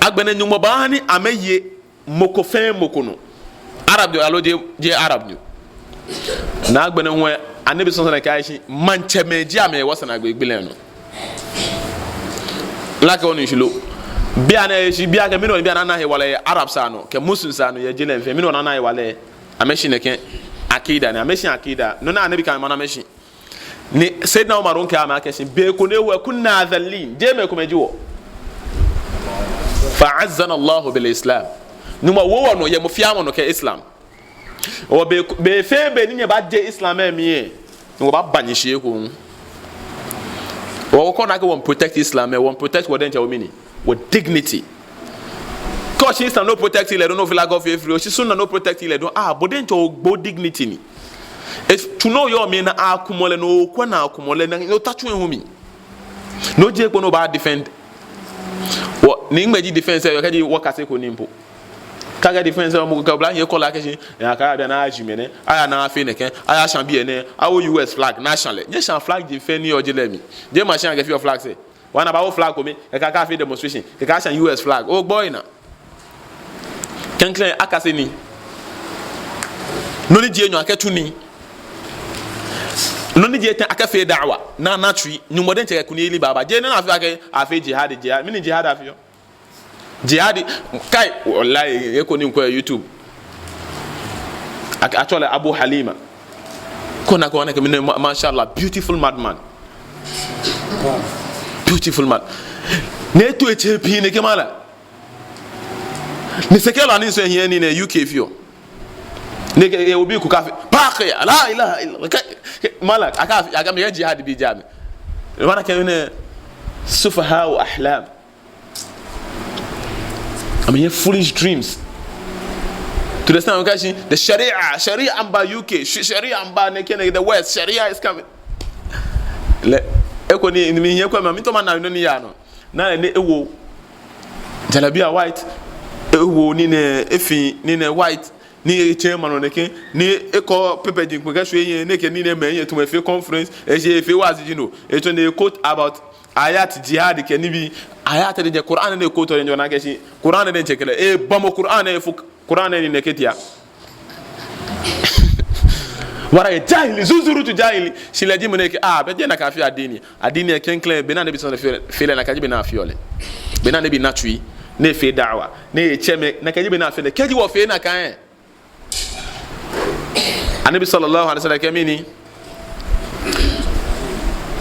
Agbɛnɛ Nyɔŋmɔ baaha ni amɛye mɔ ko fɛɛ mɔ ko nɔ. Arab ni o aloo jeee, jeee Arab ni o. Ni agbɛnɛ hu lɛ, Anabi sallallahu alaihi wasallam kɛɛ akɛ maŋtsɛmɛi ji amɛ yɛ wɔsɛɛ naagbee gbi lɛ nɔ. Like, onu shishi lo? Bianɛ eshi, bianɛ akɛ mɛni hewɔ ni bianɛ ana hewalɛ yɛ Arabs anɔ kɛ Muslims anɔ yɛ je lɛŋ fɛɛ? Mɛni hewɔ ni ana hewalɛ? Amɛshi nɛkɛ akida nɛɛ, amɛshi akida. No ni Anabi kɛɛ amɛ ni amɛshi. Ni Sayyidina Umar hu kɛɛ amɛ akɛ shi be ko ni eho lɛ kunna adhallin, jeee mɛi komɛi ji wɔ. Fa a'azzana Allahu bil Islam. Nyɔŋmɔ wo wɔ nɔ yɛ mɔ fɛɛ mɔ nɔ kɛ Islam. Wɔ be, be fɛɛ be ni nyɛbaaje Islam lɛ mli lɛ, Nyɔŋmɔ baaba nyɛ shi ekoŋŋ. Wɔ kɛ ona akɛ wɔmiiprotect Islam lɛ, wɔmiiprotect wɔ diɛŋtsɛ wɔ mɛni, wɔ dignity. Kɛ oshi Islam ni oprotect lɛ dɔŋŋ, ni ofee lɛ akɛ ofee free, oshi Sunna ni oprotect lɛ dɔŋŋ, ah, bo diɛŋtsɛ ogbo dignity nɛɛ. Etsu ni oyɔɔ mli lɛ, akumɔ lɛ, ni okwɛ ni akumɔ lɛ, ni ota tsu ehu mli. Ni ojie kpo ni oba defend. Wɔ, ni ŋmɛji defense lɛ yɔɔ, kɛji wɔkase ko ni po. Kɛ akɛɛ defense lɛ, mɔ ko kɛ oblahii kɔ lɛ akɛ shi, ya kɛ aya bianɛ aji mɛnɛ, aya ni afee nɛkɛ, aya shan biɛ nɛɛ, awo U S flag, ni ashan lɛ. Nyɛshan flag ji fɛɛ ni yɔɔ je lɛ mli. Jeee machine akɛfeɔ flag sɛɛ. Wɔna baawo flag ko mli, kɛkɛ akafee demonstration, kɛkɛ ashan U S flag. Ogbɔ yi naa. Klɛŋklɛŋ akase nii. Nɔ ni ji enyɔ akɛtsu nii. Nɔ ni ji etɛ akɛfee da'wa. Ni ana tsui. Nyɔŋmɔ diɛŋtsɛ kɛ kunimyeli baaba. Jeee ni afee akɛ, afee jihad, jihad. Mɛni jihad afeɔ? Jihad, kai, wallahi, eko ni mikwɛ YouTube. Ak-, actually, Abu Halima. Kɛ ona akɛ, ona akɛ mɛni, ma-, mashallah, beautiful madman. Beautiful man. Ni eto etsɛ pii nɛkɛ mala. Ni sɛkɛlɔ ni sɔ hiɛ ni nɛɛ U K feɔ. Ni ekɛ, ekɛ obi ko kafee. Baqiya, la ilaha illa. Kɛ, kɛ, mala, akafee, akɛ mɛi jihad bii ji amɛ. Mana kɛ nɛɛ, sufaha wa ahlam. Amɛyɛ foolish dreams. To the extent akɛ shi, the Sharia, Sharia miiba U K, Sh-, Sharia miiba nɛkɛ nɛkɛ, the West, Sharia is coming. Lɛ, eko ni, ni mihiɛ kwɛ mli, mitao mana nɔ ni yaa nɔ. Ni lɛ ni ewo jalabiya white, ewo nii nɛɛ, efi nii nɛɛ white, ni etsɛ ma nɔ nɛkɛ, ni ekɔ paper ji kpɛ kɛ shwie yɛ, nɛkɛ nii nɛɛ mɛi yɛ tamɔ efee conference, eji efee waazi ji no. Etsɔ ni e-quote about ayat jihad kɛ nibii, ayat diɛŋtsɛ Quran ni e-quote diɛŋtsɛ ona akɛ shi, Quran diɛŋtsɛ kɛlɛ, ebamɔ Quran lɛ, efo Quran lɛ ni nɛkɛ tia. Wara yɛ jahili, zunzurutu jahili. Shi lɛ ji mɔ ni ekɛɛ, ah, bɛ jeee nakai afeɔ adini. Adini lɛ klɛŋklɛŋ, bɔ ni Anabi sallallahu alaihi wasallam fee lɛ, nakai ji bɔ ni afeɔ lɛ. Bɔ ni Anabi na tsui, ni efee da'wa, ni etsɛ mɛi, nakai ji bɔ ni afeɔ lɛ. Kɛji wɔfee nakai lɛ, Anabi sallallahu alaihi wasallam kɛɛ mɛni,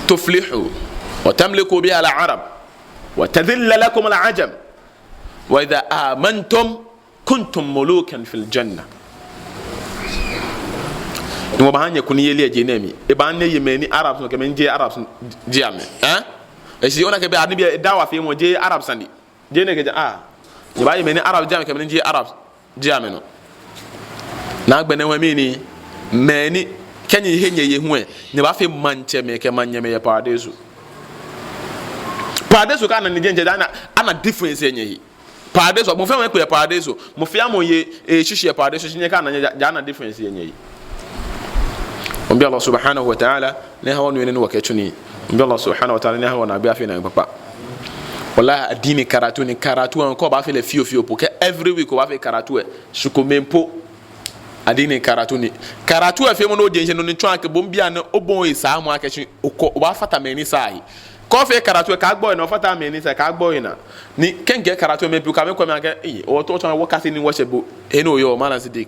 tuflihu wa tamliku biha al-arab wa tadhilla lakum al-ajam wa idha amantum kuntum mulukan fil janna. Nyɔŋmɔ baaha nyɛ kunimyeli yɛ je nɛɛ mli. Ebaaha ni eye mɛi ni Arabs nɔ kɛ mɛi ni jeee Arabs ji amɛ. Eh? Eshi ona akɛ be Anabi da'wa feemɔ jeee Arabs sane. Jeee nɛkɛ ja, ah. Nyɛbaaye mɛi ni Arabs ji amɛ kɛ mɛi ni jeee Arabs ji amɛ nɔ. Ni agbɛnɛ hu mɛni, mɛi ni, kɛ nyɛhe nyɛye hu lɛ, nyɛbaafee maŋtsɛmɛi kɛ manyɛmɛi yɛ paradeiso. Paradeiso kɛ ana ni diɛŋtsɛ ja ana, ana difference yɛ nyɛhe. Paradeiso, mɔ fɛɛ mɔ ekpe yɛ paradeiso, mɔ fɛɛ mɔ ye, eh, shishi yɛ paradeiso, shi nyɛkɛ ana nyɛ ja, ja ana difference yɛ nyɛhe. Wɔmiibi Allah subhanahu wa ta'ala ni eha wɔ nɔ ni wɔkɛtsu nii. Wɔmiibi Allah subhanahu wa ta'ala ni eha wɔ naagbee afee naagbee kpakpa. Wallahi, adini karatu ni, karatu lɛ kɛ obaafee lɛ fioo fioo po, kɛ every week obaafee karatu lɛ, shi kome po. Adini karatu ni. Karatu lɛ feemɔ ni oje shishi nɔ ni tsɔɔ akɛ bo bianɛ obɔi saamɔ akɛ shi okɔ, obaafata mɛi ni saa he. Kɛ ofee karatu lɛ, kaagbɔ yi naa, ofata mɛi ni saa, kaagbɔ yi naa. Ni kɛ mikɛɛ karatu lɛ, mɛi pii kɛ amɛkwɛ mi akɛ, ei, oto tsɔɔ wɔkase nii wɔshɛ bo he ni oyɔɔ, Malam Siddiq.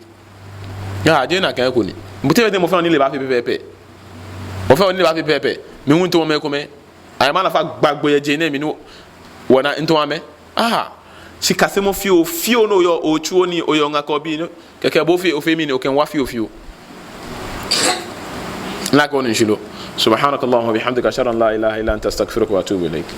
Yaa, jeee nakai eko ni. Mɔ tee be ni mɔ fɛɛ mɔ nilee baafee pɛpɛɛpɛ. Mɔ fɛɛ mɔ nilee baafee pɛpɛɛpɛ. Mi hu mitamɔ mɛi komɛi. Ayɛ mala fa gbagbo yɛ je nɛɛ mli ni wɔna mitamɔ amɛ. Aha. Shikasemɔ fioo fioo ni oyɔɔ, otsuɔ nii, oyɔɔ ŋa kɛ obii nɔ. Kɛkɛ bo fɛɛ ofee mɛni, okɛwa fioo fioo. Nakai ni shishi lo. سبحانك اللهم وبحمدك، أشهد أن لا إله إلا أنت، أستغفرك وأتوب إليك.